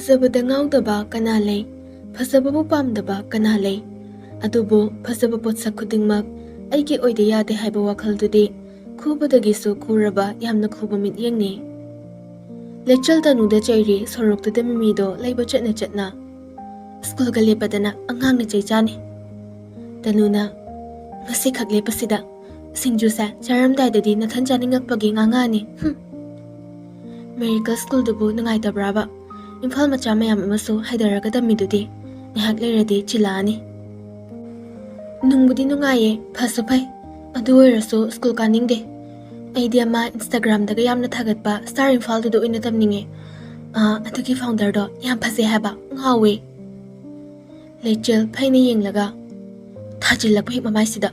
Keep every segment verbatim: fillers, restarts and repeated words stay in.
ꯐꯖꯕꯗ ꯉꯥꯎꯗꯕ ꯀꯅꯥ ꯂꯩ? ꯐꯖꯕꯕꯨ ꯄꯥꯝꯗꯕ ꯀꯅꯥ ꯂꯩ? ꯑꯗꯨꯕꯨ ꯐꯖꯕ ꯄꯣꯠꯁꯛ ꯈꯨꯗꯤꯡꯃꯛ ꯑꯩꯒꯤ ꯑꯣꯏꯗ ꯌꯥꯗꯦ ꯍꯥꯏꯕ ꯋꯥꯈꯜꯗꯨꯗꯤ ꯈꯨꯕꯗꯒꯤꯁꯨ ꯈꯨꯔꯕ ꯌꯥꯝꯅ ꯈꯨꯕ ꯃꯤꯠꯌꯦꯡꯅꯤ꯫ ꯂꯩꯆꯤꯜ ꯇꯅꯨꯗ ꯆꯩꯔꯤ ꯁꯣꯔꯣꯛꯇꯨꯗ ꯃꯤꯃꯤꯗꯣ ꯂꯩꯕ ꯆꯠꯅ ꯆꯠꯅ꯫ "ꯁ꯭ꯀꯨꯜꯒ ꯂꯦꯞꯄꯗꯅ ꯑꯉꯥꯡꯅ ꯆꯩ ꯆꯥꯅꯤ꯫ ꯇꯅꯨꯅ ꯉꯁꯤꯈꯛ ꯂꯦꯞꯄꯁꯤꯗ ꯁꯤꯡꯖꯨꯁꯦ ꯆꯥꯔꯝꯗꯥꯏꯗꯗꯤ ꯅꯊꯟ ꯆꯥꯅꯤꯡꯉꯛꯄꯒꯤ ꯉꯥꯡꯉꯛꯑꯅꯤ꯫ ꯍꯨꯝ꯫ ꯃꯦꯔꯤꯀꯜ ꯁ꯭ꯀꯨꯜꯗꯨꯕꯨ ꯅꯨꯡꯉꯥꯏꯇꯕ꯭ꯔꯥꯕ? ꯏꯝꯐꯥꯜ ꯃꯆꯥ ꯃꯌꯥꯝ ꯑꯃꯁꯨ ꯍꯥꯏꯗꯔꯒ ꯇꯝꯃꯤꯗꯨꯗꯤ ꯉꯥꯏꯍꯥꯛ ꯂꯩꯔꯗꯤ ꯆꯤꯜꯂꯛꯑꯅꯤ꯫ ꯅꯨꯡꯕꯨꯗꯤ ꯅꯨꯡꯉꯥꯏꯌꯦ, ꯐꯁꯨ ꯐꯩ꯫ ꯑꯗꯨ ꯑꯣꯏꯔꯁꯨ ꯁ꯭ꯀꯨꯜ ꯀꯥꯅꯤꯡꯗꯦ꯫ ꯑꯩꯗꯤ ꯑꯃ ꯏꯟꯁꯇꯥꯒ꯭ꯔꯥꯝꯗꯒ ꯌꯥꯝꯅ ꯊꯥꯒꯠꯄ ꯁ꯭ꯇꯥꯔ ꯏꯝꯐꯥꯜꯗꯨꯗ ꯑꯣꯏꯅ ꯇꯝꯅꯤꯡꯉꯦ꯫ ꯑꯥ, ꯑꯗꯨꯒꯤ ꯐꯥꯎꯟꯗꯔꯗꯣ ꯌꯥꯝ ꯐꯖꯩ ꯍꯥꯏꯕ, ꯉꯥꯎꯋꯦ꯫ ꯂꯩꯆꯤꯜ ꯐꯩꯅ ꯌꯦꯡꯂꯒ, ꯊꯥꯖꯤꯜꯂꯛꯄ ꯍꯦꯛ ꯃꯃꯥꯏꯁꯤꯗ꯫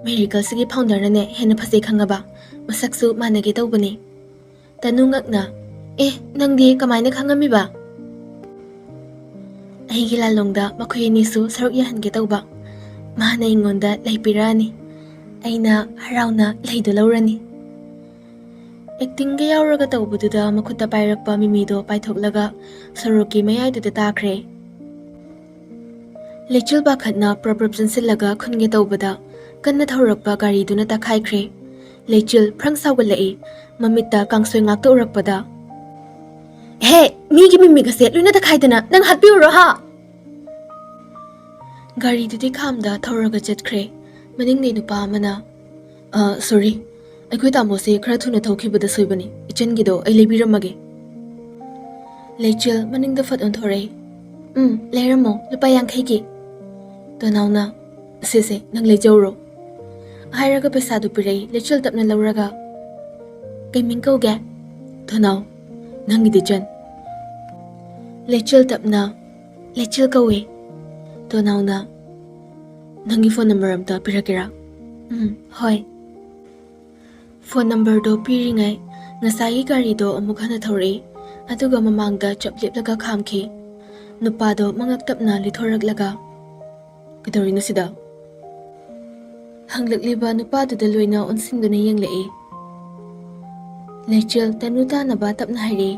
ꯃꯦꯔꯤꯀꯜꯁꯤꯒꯤ ꯐꯥꯎꯟꯗꯔꯅꯅꯦ ꯍꯦꯟꯅ ꯐꯖꯩ ꯈꯪꯉꯕ? ꯃꯁꯛꯁꯨ ꯃꯥꯟꯅꯒꯦ ꯇꯧꯕꯅꯤ꯫ ꯇꯅꯨ ꯉꯛꯅ, "ꯑꯦ, ꯅꯪꯗꯤ ꯀꯃꯥꯏꯅ ꯈꯪꯉꯝꯃꯤꯕ?" ꯑꯩꯒꯤ ꯂꯥꯂꯣꯡꯗ ꯃꯈꯣꯏ ꯑꯅꯤꯁꯨ ꯁꯔꯨꯛ ꯌꯥꯍꯟꯒꯦ ꯇꯧꯕ꯫ ꯃꯥꯅ ꯑꯩꯉꯣꯟꯗ ꯂꯩ ꯄꯤꯔꯛꯑꯅꯤ꯫ ꯑꯩꯅ ꯍꯔꯥꯎꯅ ꯂꯩꯗꯨ ꯂꯧꯔꯅꯤ꯫ ꯑꯦꯛꯇꯤꯡꯒ ꯌꯥꯎꯔꯒ ꯇꯧꯕꯗꯨꯗ ꯃꯈꯨꯠꯇ ꯄꯥꯏꯔꯛꯄ ꯃꯤꯃꯤꯗꯣ ꯄꯥꯏꯊꯣꯛꯂꯒ ꯁꯣꯔꯣꯛꯀꯤ ꯃꯌꯥꯏꯗꯨꯗ ꯇꯥꯈ꯭ꯔꯦ꯫ ꯂꯩꯆꯤꯜ ꯄꯥꯈꯠꯅ ꯄ꯭ꯔꯞ ꯄ꯭ꯔꯞ ꯆꯪꯁꯤꯜꯂꯒ ꯈꯨꯟꯒꯦ ꯇꯧꯕꯗ ꯀꯟꯅ ꯊꯧꯔꯛꯄ ꯒꯥꯔꯤꯗꯨꯅ ꯇꯛꯈꯥꯏꯈ꯭ꯔꯦ꯫ ꯂꯩꯆꯤꯜ ꯐ꯭ꯔꯪ ꯁꯥꯎꯒꯠꯂꯛꯏ꯫ ꯃꯃꯤꯠꯇ ꯀꯥꯡꯁꯣꯏ ꯉꯥꯛꯇ ꯎꯔꯛꯄꯗ, "ꯍꯦ! ꯃꯤꯒꯤ ꯃꯤꯃꯤꯒꯁꯦ ꯂꯣꯏꯅ ꯇꯛꯈꯥꯏꯗꯅ ꯅꯪ ꯍꯥꯠꯄꯤꯔꯨꯔꯣ ꯍꯥ?" ꯒꯥꯔꯤꯗꯨꯗꯤ ꯈꯥꯝꯗ ꯊꯧꯔꯒ ꯆꯠꯈ꯭ꯔꯦ꯫ ꯃꯅꯤꯡꯗꯩ ꯅꯨꯄꯥ ꯑꯃꯅ, "ꯑ, ꯁꯣꯔꯤ, ꯑꯩꯈꯣꯏ ꯇꯥꯃꯣꯁꯦ ꯈꯔ ꯊꯨꯅ ꯊꯧꯈꯤꯕꯗ ꯁꯣꯏꯕꯅꯤ, ꯏꯆꯟꯒꯤꯗꯣ ꯑꯩ ꯂꯩꯕꯤꯔꯝꯃꯒꯦ꯫" ꯂꯩꯆꯤꯜ ꯃꯅꯤꯡꯗ ꯐꯠ ꯑꯣꯟꯊꯣꯔꯛꯏ꯫ "ꯎꯝ, ꯂꯩꯔꯝꯃꯣ, ꯂꯨꯄꯥ ꯌꯥꯡꯈꯩꯒꯤ꯫" ꯇꯣꯅꯥꯎꯅ, "ꯁꯦ ꯁꯦ, ꯅꯪ ꯂꯩꯖꯧꯔꯣ꯫" ꯍꯥꯏꯔꯒ ꯄꯩꯁꯥꯗꯨ ꯄꯤꯔꯛꯏ꯫ ꯂꯩꯆꯤꯜ ꯇꯞꯅ ꯂꯧꯔꯒ, "ꯀꯩ ꯃꯤꯡ ꯀꯧꯒꯦ?" "ꯇꯣꯅꯥꯎ꯫" "ꯅꯪꯒꯤꯗꯤ ꯆꯟ꯫" ꯂꯩꯆꯤꯜ ꯇꯞꯅ, "ꯂꯩꯆꯤꯜ ꯀꯧꯏ꯫" ꯇꯣꯅꯥꯎꯅ, "ꯅꯪꯒꯤ ꯐꯣꯟ ꯅꯝꯕꯔ ꯑꯝꯇ ꯄꯤꯔꯛꯀꯦꯔꯥ?" "ꯎꯝ, ꯍꯣꯏ꯫" ꯐꯣꯟ ꯅꯝꯕꯔꯗꯣ ꯄꯤꯔꯤꯉꯩ ꯉꯁꯥꯏꯒꯤ ꯒꯥꯔꯤꯗꯣ ꯑꯃꯨꯛ ꯍꯟꯅ ꯊꯧꯔꯛꯏ, ꯑꯗꯨꯒ ꯃꯃꯥꯡꯗ ꯆꯞ ꯂꯦꯞꯂꯒ ꯈꯥꯝꯈꯤ꯫ ꯅꯨꯄꯥꯗꯣ ꯃꯉꯛ ꯇꯞꯅ ꯂꯤꯊꯣꯔꯛꯂꯒ, "ꯀꯩꯗꯧꯔꯤꯅꯣ ꯁꯤꯗ?" ꯍꯪꯂꯛꯂꯤꯕ ꯅꯨꯄꯥꯗꯨꯗ ꯂꯣꯏꯅ ꯑꯣꯟꯁꯤꯟꯗꯨꯅ ꯌꯦꯡꯂꯛꯏ꯫ ꯂꯩꯆꯤꯜ ꯇꯅꯨ ꯇꯥꯅꯕ ꯇꯞꯅ ꯍꯥꯏꯔꯛꯏ,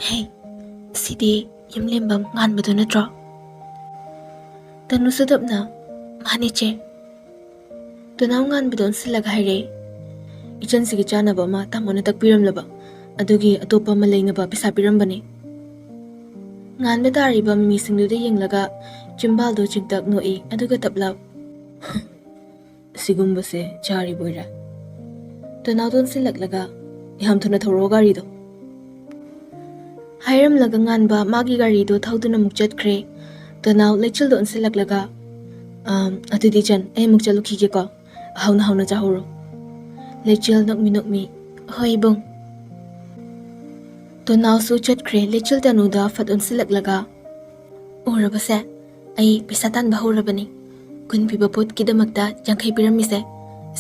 "ꯍꯦ, "ꯁꯤꯗꯤ ꯌꯨꯝꯂꯦꯝꯕꯝ ꯉꯥꯟꯕꯗꯨ ꯅꯠꯇ꯭ꯔꯣ?" ꯇꯅꯨꯁꯨ ꯇꯞꯅ, "ꯃꯥꯅꯦ ꯆꯦ"꯫ ꯇꯣꯅꯥꯎ ꯉꯥꯟꯕꯗꯣ ꯑꯣꯟꯁꯤꯜꯂꯒ ꯍꯥꯏꯔꯦ, "ꯏꯆꯟꯁꯤꯒꯤ ꯆꯥꯅꯕ ꯑꯃ ꯇꯥꯃꯣꯅ ꯇꯛꯄꯤꯔꯝꯂꯕ, ꯑꯗꯨꯒꯤ ꯑꯇꯣꯞꯄ ꯑꯃ ꯂꯩꯅꯕ ꯄꯩꯁꯥ ꯄꯤꯔꯝꯕꯅꯤ"꯫ ꯉꯥꯟꯕ ꯇꯥꯔꯤꯕ ꯃꯤꯃꯤꯁꯤꯡꯗꯨꯗ ꯌꯦꯡꯂꯒ ꯆꯤꯝꯕꯥꯜꯗꯣ ꯆꯤꯡꯇꯛ ꯅꯣꯛꯏ, ꯑꯗꯨꯒ ꯇꯞꯂꯞ, "ꯑꯁꯤꯒꯨꯝꯕꯁꯦ ꯆꯥꯔꯤꯕꯣꯏꯔꯦ"꯫ ꯇꯣꯅꯥꯎꯗꯣ ꯑꯣꯟꯁꯤꯜꯂꯛꯂꯒ, "ꯌꯥꯝ ꯊꯨꯅ ꯊꯧꯔꯛꯑꯣ ꯒꯥꯔꯤꯗꯣ"꯫ ꯍꯥꯏꯔꯝꯂꯒ ꯉꯥꯟꯕ ꯃꯥꯒꯤ ꯒꯥꯔꯤꯗꯣ ꯊꯧꯗꯨꯅ ꯑꯃꯨꯛ ꯆꯠꯈ꯭ꯔꯦ꯫ ꯇꯣꯅꯥꯎ ꯂꯩꯆꯤꯜꯗ ꯑꯣꯟꯁꯤꯜꯂꯛꯂꯒ, "ꯑꯝ, ꯑꯗꯨꯗꯤ ꯏꯆꯟ, ꯑꯩ ꯑꯃꯨꯛ ꯆꯠꯂꯨꯈꯤꯒꯦꯀꯣ꯫ ꯍꯥꯎꯅ ꯍꯥꯎꯅ ꯆꯥꯍꯧꯔꯣ"꯫ ꯂꯩꯆꯤꯜ ꯅꯣꯛꯃꯤ ꯅꯣꯛꯃꯤ, "ꯍꯣꯏ ꯏꯕꯨꯡ"꯫ ꯇꯣꯅꯥꯎꯁꯨ ꯆꯠꯈ꯭ꯔꯦ꯫ ꯂꯩꯆꯤꯜ ꯇꯅꯨꯗ ꯐꯠ ꯑꯣꯟꯁꯤꯜꯂꯛꯂꯒ, "ꯎꯔꯕꯁꯦ, ꯑꯩ ꯄꯩꯁꯥ ꯇꯥꯟꯕ ꯍꯧꯔꯕꯅꯤ꯫ ꯀꯨꯟ ꯄꯤꯕ ꯄꯣꯠꯀꯤꯗꯃꯛꯇ ꯌꯥꯡꯈꯩ ꯄꯤꯔꯝꯃꯤꯁꯦ,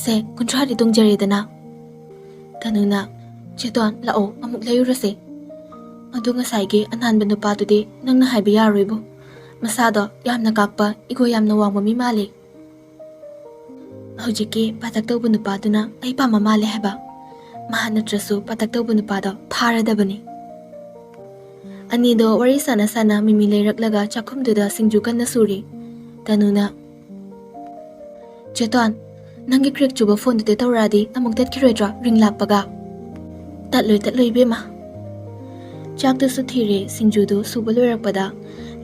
ꯁꯦ, ꯀꯨꯟꯊ꯭ꯔꯥꯗꯤ ꯇꯣꯡꯖꯔꯦꯗꯅ"꯫ ꯇꯅꯨꯅ, "ꯆꯦꯇꯣꯟ, ꯂꯥꯛꯑꯣ, ꯑꯃꯨꯛ ꯂꯩꯔꯨꯔꯁꯦ꯫ ꯑꯗꯨ ꯉꯁꯥꯏꯒꯤ ꯑꯅꯥꯟꯕ ꯅꯨꯄꯥꯗꯨꯗꯤ ꯅꯪꯅ ꯍꯥꯏꯕ ꯌꯥꯔꯣꯏꯕꯨ꯫ ꯃꯁꯥꯗꯣ ꯌꯥꯝꯅ ꯀꯥꯛꯄ, ꯏꯒꯣ ꯌꯥꯝꯅ ꯋꯥꯡꯕ ꯃꯤ ꯃꯥꯜꯂꯤ꯫ ꯍꯧꯖꯤꯛꯀꯤ ꯄꯥꯇꯛ ꯇꯧꯕ ꯅꯨꯄꯥꯗꯨꯅ ꯑꯩ ꯄꯥꯝꯕ ꯃꯥꯜꯂꯦ ꯍꯥꯏꯕ꯫ ꯃꯥ ꯅꯠꯇ꯭ꯔꯁꯨ ꯄꯥꯇꯛ ꯇꯧꯕ ꯅꯨꯄꯥꯗꯣ ꯐꯥꯔꯗꯕꯅꯤ"꯫ ꯑꯅꯤꯗꯣ ꯋꯥꯔꯤ ꯁꯥꯟꯅ ꯁꯥꯟꯅ ꯃꯤꯃꯤ ꯂꯩꯔꯛꯂꯒ ꯆꯥꯛꯈꯨꯝꯗꯨꯗ ꯁꯤꯡꯖꯨ ꯀꯟꯅ ꯁꯨꯔꯤ꯫ ꯇꯅꯨꯅ, "ꯆꯦꯇꯣꯟ, ꯅꯪꯒꯤ crack ꯆꯨꯕ ꯐꯣꯟꯗꯨꯗ ꯇꯧꯔꯛꯑꯗꯤ ꯑꯃꯨꯛ ꯇꯠꯈꯤꯔꯣꯏꯗ꯭ꯔꯣ ring ꯂꯥꯛꯄꯒ?" "ꯇꯠꯂꯣꯏ, ꯇꯠꯂꯣꯏ ꯏꯕꯦꯝꯃ"꯫ ꯆꯥꯛꯇꯨꯁꯨ ꯊꯤꯔꯦ, ꯁꯤꯡꯖꯨꯗꯨ ꯁꯨꯕ ꯂꯣꯏꯔꯛꯄꯗ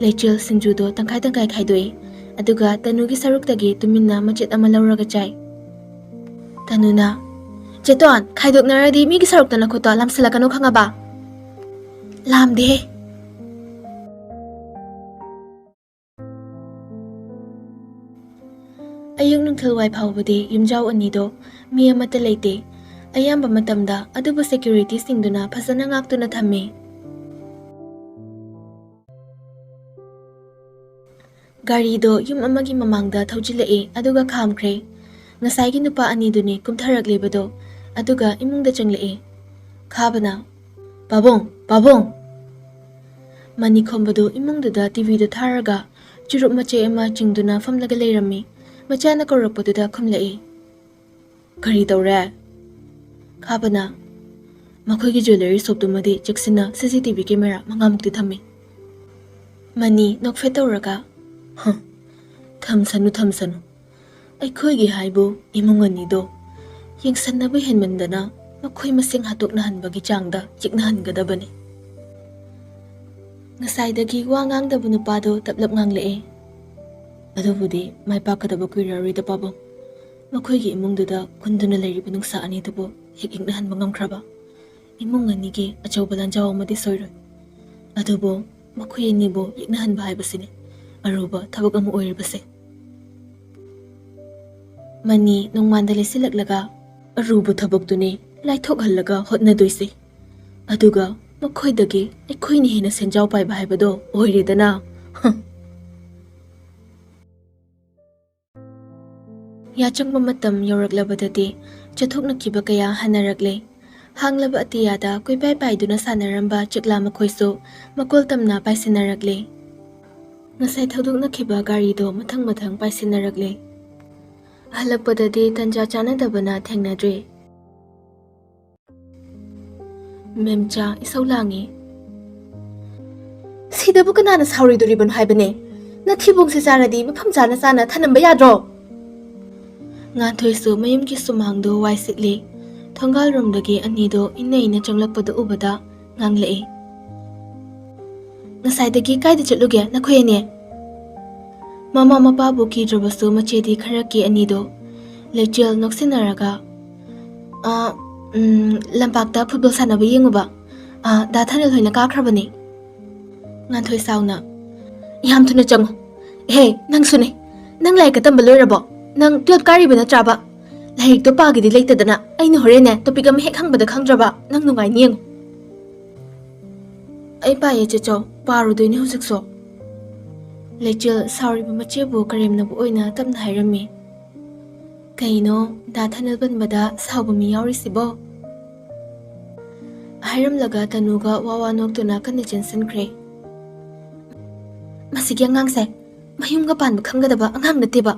ꯂꯩꯆꯤꯜ ꯁꯤꯡꯖꯨꯗꯣ ꯇꯪꯈꯥꯏ ꯇꯪꯈꯥꯏ ꯈꯥꯏꯗꯣꯛꯏ, ꯑꯗꯨꯒ ꯇꯅꯨꯒꯤ ꯁꯔꯨꯛꯇꯒꯤ ꯇꯨꯃꯤꯟꯅ ꯃꯆꯦꯠ ꯑꯃ ꯂꯧꯔꯒ ꯆꯥꯏ꯫ ꯇꯅꯨꯅ, "ꯆꯦꯇꯣꯟ, ꯈꯥꯏꯗꯣꯛꯅꯔꯗꯤ ꯃꯤꯒꯤ ꯁꯔꯨꯛꯇ ꯅꯈꯨꯠꯇꯣ ꯂꯥꯝꯁꯤꯜꯂꯛꯀꯅꯨ, ꯈꯪꯉꯕ?" "ꯂꯥꯝꯗꯦꯍꯦ"꯫ ꯑꯌꯨꯛ ꯅꯨꯡꯊꯤꯜꯋꯥꯏ ꯐꯥꯎꯕꯗꯤ ꯌꯨꯝꯖꯥꯎ ꯑꯅꯤꯗꯣ ꯃꯤ ꯑꯃꯠꯇ ꯂꯩꯇꯦ꯫ ꯑꯌꯥꯝꯕ ꯃꯇꯝꯗ ꯑꯗꯨꯕꯨ securityꯁꯤꯡꯗꯨꯅ ꯐꯖꯅ ꯉꯥꯛꯇꯨꯅ ꯊꯝꯃꯤ꯫ ꯒꯥꯔꯤꯗꯣ ꯌꯨꯝ ꯑꯃꯒꯤ ꯃꯃꯥꯡꯗ ꯊꯧꯖꯤꯜꯂꯛꯏ, ꯑꯗꯨꯒ ꯈꯥꯝꯈ꯭ꯔꯦ꯫ ꯉꯁꯥꯏꯒꯤ ꯅꯨꯄꯥ ꯑꯅꯤꯗꯨꯅꯤ ꯀꯨꯝꯊꯔꯛꯂꯤꯕꯗꯣ, ꯑꯗꯨꯒ ꯏꯃꯨꯡꯗ ꯆꯪꯂꯛꯏ꯫ ꯈꯥꯕꯅ, "ꯄꯥꯕꯨꯡ, ꯄꯥꯕꯨꯡ!" ꯃꯅꯤ ꯈꯣꯝꯕꯗꯨ ꯏꯃꯨꯡꯗꯨꯗ TVꯗꯨ ꯊꯥꯔꯒ ꯆꯨꯔꯨꯞ ꯃꯆꯦ ꯑꯃ ꯆꯤꯡꯗꯨꯅ ꯐꯝꯂꯒ ꯂꯩꯔꯝꯃꯤ꯫ ꯃꯆꯥꯅ ꯀꯧꯔꯛꯄꯗꯨꯗ ꯈꯨꯝꯂꯛꯏ꯫ "ꯀꯔꯤ ꯇꯧꯔꯦ?" ꯈꯥꯕꯅ, ꯃꯈꯣꯏꯒꯤ ꯖ꯭ꯋꯦꯂꯔꯤ ꯁꯣꯞꯇꯨꯃꯗꯤ ꯆꯦꯛꯁꯤꯟꯅ ꯁꯤ ꯁꯤ ꯇꯤ ꯚꯤ ꯀꯦꯃꯦꯔꯥ ꯃꯉꯥꯃꯨꯛꯇꯤ ꯊꯝꯃꯤ꯫ ꯃꯅꯤ ꯅꯣꯛꯐꯦꯠ ꯇꯧꯔꯒ, "ꯍ, ꯊꯝꯁꯅꯨ, ꯊꯝꯁꯅꯨ꯫ ꯑꯩꯈꯣꯏꯒꯤ ꯍꯥꯏꯕꯨ ꯏꯃꯨꯡ ꯑꯅꯤꯗꯣ ꯌꯦꯡꯁꯟꯅꯕ ꯍꯦꯟꯃꯟꯗꯅ ꯃꯈꯣꯏ ꯃꯁꯦꯟ ꯍꯥꯠꯇꯣꯛꯅꯍꯟꯕꯒꯤ ꯆꯥꯡꯗ ꯌꯦꯛꯅꯍꯟꯒꯗꯕꯅꯤ꯫" ꯉꯁꯥꯏꯗꯒꯤ ꯋꯥ ꯉꯥꯡꯗꯕ ꯅꯨꯄꯥꯗꯣ ꯇꯞꯂꯞ ꯉꯥꯡꯂꯛꯑꯦ꯫ "ꯑꯗꯨꯕꯨꯗꯤ ꯃꯥꯏ ꯄꯥꯛꯀꯗꯕ ꯀꯨꯏꯔꯔꯣꯏꯗ, ꯄꯥꯕꯨꯡ꯫ ꯃꯈꯣꯏꯒꯤ ꯏꯃꯨꯡꯗꯨꯗ ꯀꯨꯟꯗꯨꯅ ꯂꯩꯔꯤꯕ ꯅꯨꯡꯁꯥ ꯑꯅꯤꯗꯨꯕꯨ ꯍꯦꯛ ꯌꯦꯛꯅꯍꯟꯕ ꯉꯝꯈ꯭ꯔꯕ ꯏꯃꯨꯡ ꯑꯅꯤꯒꯤ ꯑꯆꯧꯕ ꯂꯥꯟꯖꯥꯎ ꯑꯃꯗꯤ ꯁꯣꯏꯔꯣꯏ꯫ ꯑꯗꯨꯕꯨ ꯃꯈꯣꯏ ꯑꯅꯤꯕꯨ ꯌꯦꯛꯅꯍꯟꯕ ꯍꯥꯏꯕꯁꯤꯅꯤ ꯑꯔꯨꯕ ꯊꯕꯛ ꯑꯃ ꯑꯣꯏꯔꯤꯕꯁꯦ꯫" ꯃꯅꯤ ꯅꯣꯡꯃꯥꯟꯗ ꯂꯩꯁꯤꯜꯂꯛꯂꯒ, "ꯑꯔꯨꯕ ꯊꯕꯛꯇꯨꯅꯤ ꯂꯥꯏꯊꯣꯛꯍꯜꯂꯒ ꯍꯣꯠꯅꯗꯣꯏꯁꯦ꯫ ꯑꯗꯨꯒ ꯃꯈꯣꯏꯗꯒꯤ ꯑꯩꯈꯣꯏꯅ ꯍꯦꯟꯅ ꯁꯦꯟꯖꯥꯎ ꯄꯥꯏꯕ ꯍꯥꯏꯕꯗꯣ ꯑꯣꯏꯔꯦꯗꯅ꯫" ꯍ꯫ ꯌꯥꯆꯪꯕ ꯃꯇꯝ ꯌꯧꯔꯛꯂꯕꯗꯗꯤ ꯆꯠꯊꯣꯛꯅꯈꯤꯕ ꯀꯌꯥ ꯍꯟꯅꯔꯛꯂꯦ꯫ ꯍꯥꯡꯂꯕ ꯑꯇꯤꯌꯥꯗ ꯀꯣꯏꯄꯥꯏ ꯄꯥꯏꯗꯨꯅ ꯁꯥꯟꯅꯔꯝꯕ ꯆꯦꯛꯂꯥ ꯃꯈꯣꯏꯁꯨ ꯃꯀꯣꯜ ꯇꯝꯅ ꯄꯥꯏꯁꯤꯟꯅꯔꯛꯂꯦ꯫ ꯉꯁꯥꯏ ꯊꯧꯗꯣꯛꯅꯈꯤꯕ ꯒꯥꯔꯤꯗꯣ ꯃꯊꯪ ꯃꯊꯪ ꯄꯥꯏꯁꯤꯟꯅꯔꯛꯂꯦ꯫ ꯍꯜꯂꯛꯄꯗꯗꯤ ꯇꯟꯖꯥ ꯆꯥꯅꯗꯕꯅ ꯊꯦꯡꯅꯗ꯭ꯔꯦ꯫ ꯃꯦꯝꯆꯥ ꯏꯁꯧ ꯂꯥꯡꯉꯤ꯫ "ꯁꯤꯗꯕꯨ ꯀꯅꯥꯅ ꯁꯥꯎꯔꯣꯏꯗꯣꯔꯤꯕꯅꯣ ꯍꯥꯏꯕꯅꯦ? ꯅꯊꯤꯕꯣꯡꯁꯦ ꯆꯥꯔꯗꯤ ꯃꯐꯝ ꯆꯥꯅ ꯆꯥꯅ ꯊꯅꯝꯕ ꯌꯥꯗ꯭ꯔꯣ?" ꯉꯥꯟꯊꯣꯏꯁꯨ ꯃꯌꯨꯝꯒꯤ ꯁꯨꯃꯥꯡꯗꯣ ꯋꯥꯏ ꯁꯤꯠꯂꯤ꯫ ꯊꯣꯡꯒꯥꯜꯔꯣꯝꯗꯒꯤ ꯑꯅꯤꯗꯣ ꯏꯟꯅ ꯏꯟꯅ ꯆꯪꯂꯛꯄꯗ ꯎꯕꯗ ꯉꯥꯡꯂꯛꯏ꯫ "ꯉꯁꯥꯏꯗꯒꯤ ꯀꯥꯏꯗ ꯆꯠꯂꯨꯒꯦ ꯅꯈꯣꯏ ꯑꯅꯤ?" ꯃꯃꯥ ꯃꯄꯥꯕꯨ ꯀꯤꯗ꯭ꯔꯕꯁꯨ ꯃꯆꯦꯗꯤ ꯈꯔ ꯀꯤ ꯑꯅꯤꯗꯣ꯫ ꯂꯩꯆꯦꯜ ꯅꯣꯛꯁꯤꯟꯅꯔꯒ, "ꯑ, ꯎꯝ, ꯂꯝꯄꯥꯛꯇ ꯐꯨꯠꯕꯣꯜ ꯁꯥꯟꯅꯕ ꯌꯦꯡꯉꯨꯕ꯫ ꯑ, ꯗꯥ ꯊꯥꯅꯤꯜ ꯍꯣꯏꯅ ꯀꯥꯈ꯭ꯔꯕꯅꯤ꯫" ꯉꯥꯟꯊꯣꯏ ꯁꯥꯎꯅ, "ꯌꯥꯝ ꯊꯨꯅ ꯆꯪꯉꯨ꯫ ꯍꯦ, ꯅꯪꯁꯨꯅꯦ꯫ ꯅꯪ ꯂꯥꯏꯔꯤꯛꯀ ꯇꯝꯕ ꯂꯣꯏꯔꯕꯣ? ꯅꯪ ꯇꯨꯌꯦꯜꯞ ꯀꯥꯔꯤꯕ ꯅꯠꯇ꯭ꯔꯥꯕ? ꯂꯥꯏꯔꯤꯛꯇꯣ ꯄꯥꯒꯦꯗꯤ ꯂꯩꯇꯗꯅ ꯑꯩꯅ ꯍꯣꯔꯦꯟꯅꯦ ꯇꯣꯄꯤꯛ ꯑꯃ ꯍꯦꯛ ꯍꯪꯕꯗ ꯈꯪꯗ꯭ꯔꯕ ꯅꯪ ꯅꯨꯡꯉꯥꯏꯅꯤ ꯌꯦꯡꯉꯨ꯫" "ꯑꯩ ꯄꯥꯏꯌꯦ ꯆꯦꯆꯧ, ꯄꯥꯔꯨꯗꯣꯏꯅꯦ ꯍꯧꯖꯤꯛꯁꯨ꯫" ꯂꯩꯆꯦꯜ ꯁꯥꯎꯔꯤꯕ ꯃꯆꯦꯕꯨ ꯀꯔꯦꯝꯅꯕ ꯑꯣꯏꯅ ꯇꯞꯅ ꯍꯥꯏꯔꯝꯃꯤ꯫ "ꯀꯩꯅꯣ, ꯗꯥ ꯊꯥꯅꯤꯜ ꯄꯟꯕꯗ ꯁꯥꯎꯕ ꯃꯤ ꯌꯥꯎꯔꯤꯁꯤꯕꯣ?" ꯍꯥꯏꯔꯝꯂꯒ ꯇꯅꯨꯒ ꯋꯥ ꯋꯥ ꯅꯣꯛꯇꯨꯅ ꯀꯟꯅ ꯆꯦꯟꯁꯤꯟꯈ꯭ꯔꯦ꯫ "ꯃꯁꯤꯒꯤ ꯑꯉꯥꯡꯁꯦ ꯃꯌꯨꯝꯒ ꯄꯥꯟꯕ ꯈꯪꯒꯗꯕ ꯑꯉꯥꯡ ꯅꯠꯇꯦꯕ꯫"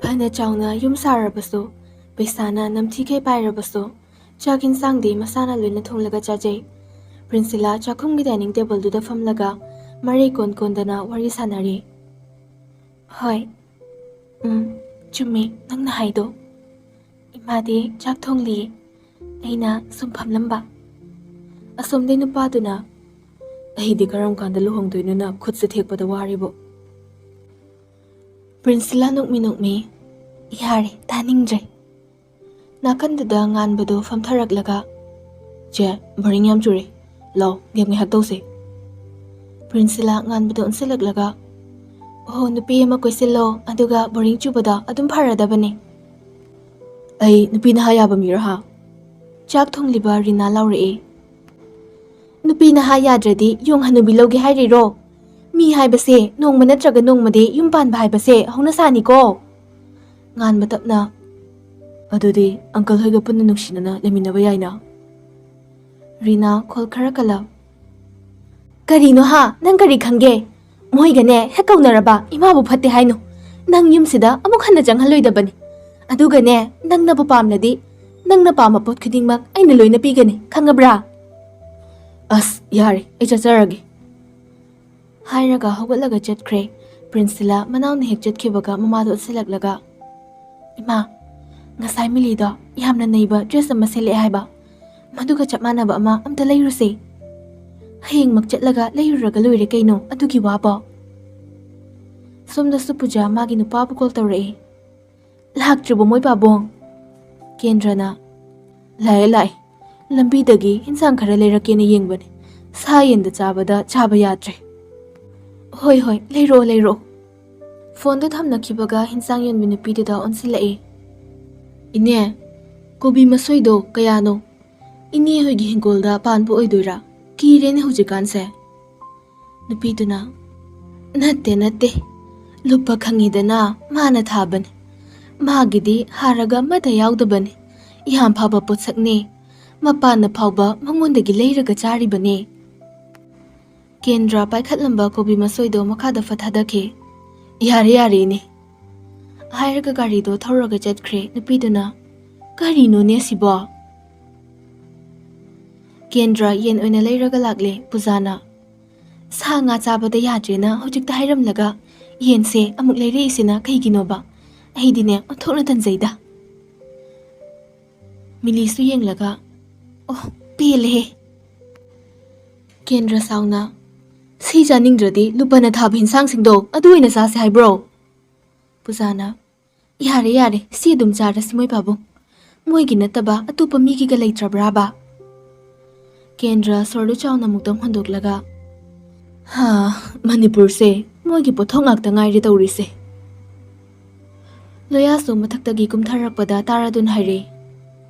ꯐꯅ ꯆꯥꯎꯅ ꯌꯨꯝ ꯁꯥꯔꯕꯁꯨ ꯄꯩꯁꯥꯅ ꯅꯝꯊꯤꯈꯩ ꯄꯥꯏꯔꯕꯁꯨ ꯆꯥꯛ ꯏꯟꯁꯥꯡꯗꯤ ꯃꯁꯥꯅ ꯂꯣꯏꯅ ꯊꯣꯡꯂꯒ ꯆꯥꯖꯩ꯫ ꯄ꯭ꯔꯤꯟꯁꯤꯂꯥ ꯆꯥꯛꯈꯨꯝꯒꯤ ꯗꯥꯏꯅꯤꯡ ꯇꯦꯕꯜꯗꯨꯗ ꯐꯝꯂꯒ ꯃꯔꯩ ꯀꯣꯟ ꯀꯣꯟꯗꯅ ꯋꯥꯔꯤ ꯁꯥꯟꯅꯔꯤ꯫ "ꯍꯣꯏ, ꯎꯝ, ꯆꯨꯝꯃꯦ ꯅꯪꯅ ꯍꯥꯏꯗꯣ꯫ ꯏꯃꯥꯗꯤ ꯆꯥꯛ ꯊꯣꯡꯂꯤ꯫ ꯑꯩꯅ ꯁꯨꯝ ꯐꯝꯂꯝꯕ꯫ ꯑꯁꯣꯝꯗꯩ ꯅꯨꯄꯥꯗꯨꯅ, "ꯑꯩꯗꯤ ꯀꯔꯝ ꯀꯥꯟꯗ ꯂꯨꯍꯣꯡꯗꯣꯏꯅꯣꯅ ꯈꯨꯠꯁꯦ ꯊꯦꯛꯄꯗ ꯋꯥꯔꯤꯕꯣ?" ꯄ꯭ꯔꯤꯟꯁꯤꯂꯥ ꯅꯣꯛꯃꯤ ꯅꯣꯛꯃꯤ, "ꯌꯥꯔꯦ, ꯇꯥꯅꯤꯡꯗ꯭ꯔꯦ"꯫ ꯅꯥꯀꯟꯗꯨꯗ ꯉꯥꯟꯕꯗꯣ ꯐꯝꯊꯔꯛꯂꯒ, "ꯆꯦ, ꯕꯣꯔꯤꯡ ꯌꯥꯝ ꯆꯨꯔꯦ꯫ ꯂꯥꯎ, ꯒꯦꯝ ꯉꯥꯏꯍꯥꯛ ꯇꯧꯁꯦ"꯫ ꯄ꯭ꯔꯤꯟꯁꯤꯂꯥ ꯉꯥꯟꯕꯗꯣ ꯑꯣꯟꯁꯤꯜꯂꯛꯂꯒ, "ꯑꯣꯍꯣ, ꯅꯨꯄꯤ ꯑꯃ ꯀꯣꯏꯁꯤꯜꯂꯣ, ꯑꯗꯨꯒ ꯕꯣꯔꯤꯡ ꯆꯨꯕꯗꯣ ꯑꯗꯨꯝ ꯐꯔꯗꯕꯅꯦ"꯫ "ꯑꯩ ꯅꯨꯄꯤ ꯅꯍꯥ ꯌꯥꯕ ꯃꯤꯔꯣ ꯍꯥ?" ꯆꯥꯛ ꯊꯣꯡꯂꯤꯕ ꯔꯤꯅꯥ ꯂꯥꯎꯔꯛꯑꯦ꯫ "ꯅꯨꯄꯤ ꯅꯍꯥ ꯌꯥꯗ꯭ꯔꯗꯤ ꯌꯣꯡ ꯍꯅꯨꯕꯤ ꯂꯧꯒꯦ ꯍꯥꯏꯔꯤꯔꯣ? ꯃꯤ ꯍꯥꯏꯕꯁꯦ ꯅꯣꯡꯃ ꯅꯠꯇ꯭ꯔꯒ ꯅꯣꯡꯃꯗꯤ ꯌꯨꯝ ꯄꯥꯟꯕ ꯍꯥꯏꯕꯁꯦ ꯍꯧꯅꯁꯥꯅꯤꯀꯣ"꯫ ꯉꯥꯟꯕ ꯇꯞꯅ, "ꯑꯗꯨꯗꯤ ꯑꯪꯀꯜ ꯍꯣꯏꯒ ꯄꯨꯟꯅ ꯅꯨꯡꯁꯤꯅꯅ ꯂꯩꯃꯤꯟꯅꯕ ꯌꯥꯏꯅ"꯫ ꯔꯤꯅꯥ ꯈꯣꯜ ꯈꯔ ꯀꯜꯂꯞ, "ꯀꯔꯤꯅꯣ ꯍꯥ? ꯅꯪ ꯀꯔꯤ ꯈꯪꯒꯦ? ꯃꯣꯏꯒꯅꯦ ꯍꯦꯛ ꯀꯧꯅꯔꯕ ꯏꯃꯥꯕꯨ ꯐꯠꯇꯦ ꯍꯥꯏꯅꯨ꯫ ꯅꯪ ꯌꯨꯝꯁꯤꯗ ꯑꯃꯨꯛ ꯍꯟꯅ ꯆꯪꯍꯜꯂꯣꯏꯗꯕꯅꯤ꯫ ꯑꯗꯨꯒꯅꯦ, ꯅꯪꯅꯕꯨ ꯄꯥꯝꯂꯗꯤ ꯅꯪꯅ ꯄꯥꯝꯕ ꯄꯣꯠ ꯈꯨꯗꯤꯡꯃꯛ ꯑꯩꯅ ꯂꯣꯏꯅ ꯄꯤꯒꯅꯤ, ꯈꯪꯉꯕ꯭ꯔꯥ?" "ꯑꯁ, ꯌꯥꯔꯦ, ꯑꯩ ꯆꯠꯆꯔꯒꯦ"꯫ ꯍꯥꯏꯔꯒ ꯍꯧꯒꯠꯂꯒ ꯆꯠꯈ꯭ꯔꯦ꯫ ꯄ꯭ꯔꯤꯟꯁꯤꯂꯥ ꯃꯅꯥꯎꯅ ꯍꯦꯛ ꯆꯠꯈꯤꯕꯒ ꯃꯃꯥꯗꯣ ꯑꯣꯟꯁꯤꯜꯂꯛꯂꯒ, "ꯏꯃꯥ, ꯉꯁꯥꯏ ꯃꯤꯂꯤꯗꯣ ꯌꯥꯝꯅ ꯅꯩꯕ ꯗ꯭ꯔꯦꯁ ꯑꯃ ꯁꯦꯠꯂꯛꯑꯦ ꯍꯥꯏꯕ꯫ ꯃꯗꯨꯒ ꯆꯞ ꯃꯥꯟꯅꯕ ꯑꯃ ꯑꯝꯇ ꯂꯩꯔꯨꯁꯦ꯫ ꯍꯌꯦꯡꯃꯛ ꯆꯠꯂꯒ ꯂꯩꯔꯨꯔꯒ ꯂꯣꯏꯔꯦ ꯀꯩꯅꯣ, ꯑꯗꯨꯒꯤ ꯋꯥꯕꯣ"꯫ ꯁꯣꯝꯗꯁꯨ ꯄꯨꯖꯥ ꯃꯥꯒꯤ ꯅꯨꯄꯥꯕꯨ ꯀꯣꯜ ꯇꯧꯔꯛꯑꯦ꯫ "ꯂꯥꯛꯇ꯭ꯔꯤꯕꯣ ꯃꯣꯏ ꯄꯥꯕꯨꯡ?" ꯀꯦꯟꯗ꯭ꯔꯅ, "ꯂꯥꯛꯑꯦ, ꯂꯥꯛꯑꯦ꯫ ꯂꯝꯕꯤꯗꯒꯤ ꯏꯟꯁꯥꯡ ꯈꯔ ꯂꯩꯔꯛꯀꯦꯅ ꯌꯦꯡꯕꯅꯦ꯫ ꯁꯥ ꯌꯦꯟꯗ ꯆꯥꯕꯗ ꯆꯥꯕ ꯌꯥꯗ꯭ꯔꯦ"꯫ "ꯍꯣꯏ, ꯍꯣꯏ, ꯂꯩꯔꯛꯑꯣ, ꯂꯩꯔꯛꯑꯣ"꯫ ꯐꯣꯟꯗꯣ ꯊꯝꯅꯈꯤꯕꯒ ꯏꯟꯁꯥꯡ ꯌꯣꯟꯕꯤ ꯅꯨꯄꯤꯗꯨꯗ ꯑꯣꯟꯁꯤꯜꯂꯛꯑꯦ꯫ "ꯏꯅꯦ, ꯀꯣꯕꯤ ꯃꯁꯣꯏꯗꯣ ꯀꯌꯥꯅꯣ? ꯏꯅꯦ ꯍꯣꯏꯒꯤ ꯍꯤꯡꯒꯣꯜꯗ ꯄꯥꯟꯕ ꯑꯣꯏꯗꯣꯏꯔꯥ? ꯀꯤꯔꯦꯅꯦ ꯍꯧꯖꯤꯛꯀꯥꯟꯁꯦ"꯫ ꯅꯨꯄꯤꯗꯨꯅ, "ꯅꯠꯇꯦ, ꯅꯠꯇꯦ꯫ ꯂꯨꯞꯄ ꯈꯪꯉꯤꯗꯅ, ꯃꯥꯅ ꯊꯥꯕꯅꯦ꯫ ꯃꯥꯒꯤꯗꯤ ꯍꯥꯔꯒ ꯑꯃꯠꯇ ꯌꯥꯎꯗꯕꯅꯦ꯫ ꯌꯥꯝ ꯐꯕ ꯄꯣꯠꯁꯛꯅꯦ꯫ ꯃꯄꯥꯟꯅ ꯐꯥꯎꯕ ꯃꯉꯣꯟꯗꯒꯤ ꯂꯩꯔꯒ ꯆꯥꯔꯤꯕꯅꯦ"꯫ ꯀꯦꯟꯗ꯭ꯔ ꯄꯥꯏꯈꯠꯂꯝꯕ ꯀꯣꯕꯤ ꯃꯁꯣꯏꯗꯣ ꯃꯈꯥꯗ ꯐꯠ ꯊꯥꯗꯈꯤ꯫ "ꯌꯥꯔꯦ, ꯌꯥꯔꯦ, ꯏꯅꯦ"꯫ ꯍꯥꯏꯔꯒ ꯒꯥꯔꯤꯗꯣ ꯊꯧꯔꯒ ꯆꯠꯈ꯭ꯔꯦ꯫ ꯅꯨꯄꯤꯗꯨꯅ, ꯀꯔꯤꯅꯣꯅꯦ ꯁꯤꯕꯣ? ꯀꯦꯟꯗ꯭ꯔ ꯌꯦꯟ ꯑꯣꯏꯅ ꯂꯩꯔꯒ ꯂꯥꯛꯂꯦ꯫ ꯄꯨꯖꯥꯅ, "ꯁꯥ ꯉꯥ ꯆꯥꯕꯗ ꯌꯥꯗ꯭ꯔꯦꯅ ꯍꯧꯖꯤꯛꯇ ꯍꯥꯏꯔꯝꯂꯒ ꯌꯦꯟꯁꯦ ꯑꯃꯨꯛ ꯂꯩꯔꯛꯏꯁꯤꯅ ꯀꯩꯒꯤꯅꯣꯕ? ꯑꯩꯗꯤꯅꯦ ꯑꯣꯟꯊꯣꯛꯅ ꯇꯟꯖꯩꯗ"꯫ ꯃꯤꯂꯤꯁꯨ ꯌꯦꯡꯂꯒ, "ꯑꯣ, ꯄꯦꯜꯂꯦꯍꯦ"꯫ ꯀꯦꯟꯗ꯭ꯔ ꯁꯥꯎꯅ, "ꯁꯤ ꯆꯥꯅꯤꯡꯗ꯭ꯔꯗꯤ ꯂꯨꯄꯥꯅ ꯊꯥꯕ ꯍꯤꯟꯁꯥꯡꯁꯤꯡꯗꯣ ꯑꯗꯨ ꯑꯣꯏꯅ ꯆꯥꯁꯦ ꯍꯥꯏꯕ꯭ꯔꯣ?" ꯄꯨꯖꯥꯅ, "ꯌꯥꯔꯦ, ꯌꯥꯔꯦ, ꯁꯤ ꯑꯗꯨꯝ ꯆꯥꯔꯁꯤ ꯃꯣꯏ ꯄꯥꯕꯨꯡ꯫ ꯃꯣꯏꯒꯤ ꯅꯠꯇꯕ ꯑꯇꯣꯞꯄ ꯃꯤꯒꯤꯒ ꯂꯩꯇ꯭ꯔꯕ꯭ꯔꯥꯕ?" ꯀꯦꯟꯗ꯭ꯔ ꯁꯣꯔꯗꯨ ꯆꯥꯎꯅ ꯑꯃꯨꯛꯇꯪ ꯍꯣꯟꯗꯣꯛꯂꯒ, "ꯍꯥ, ꯃꯅꯤꯄꯨꯔꯁꯦ ꯃꯣꯏꯒꯤ ꯄꯣꯠꯊꯣꯛ ꯉꯥꯛꯇ ꯉꯥꯏꯔꯦ ꯇꯧꯔꯤꯁꯦ"꯫ ꯂꯣꯌꯥꯁꯨ ꯃꯊꯛꯇꯒꯤ ꯀꯨꯝꯊꯔꯛꯄꯗ ꯇꯥꯔꯗꯨꯅ ꯍꯥꯏꯔꯦ,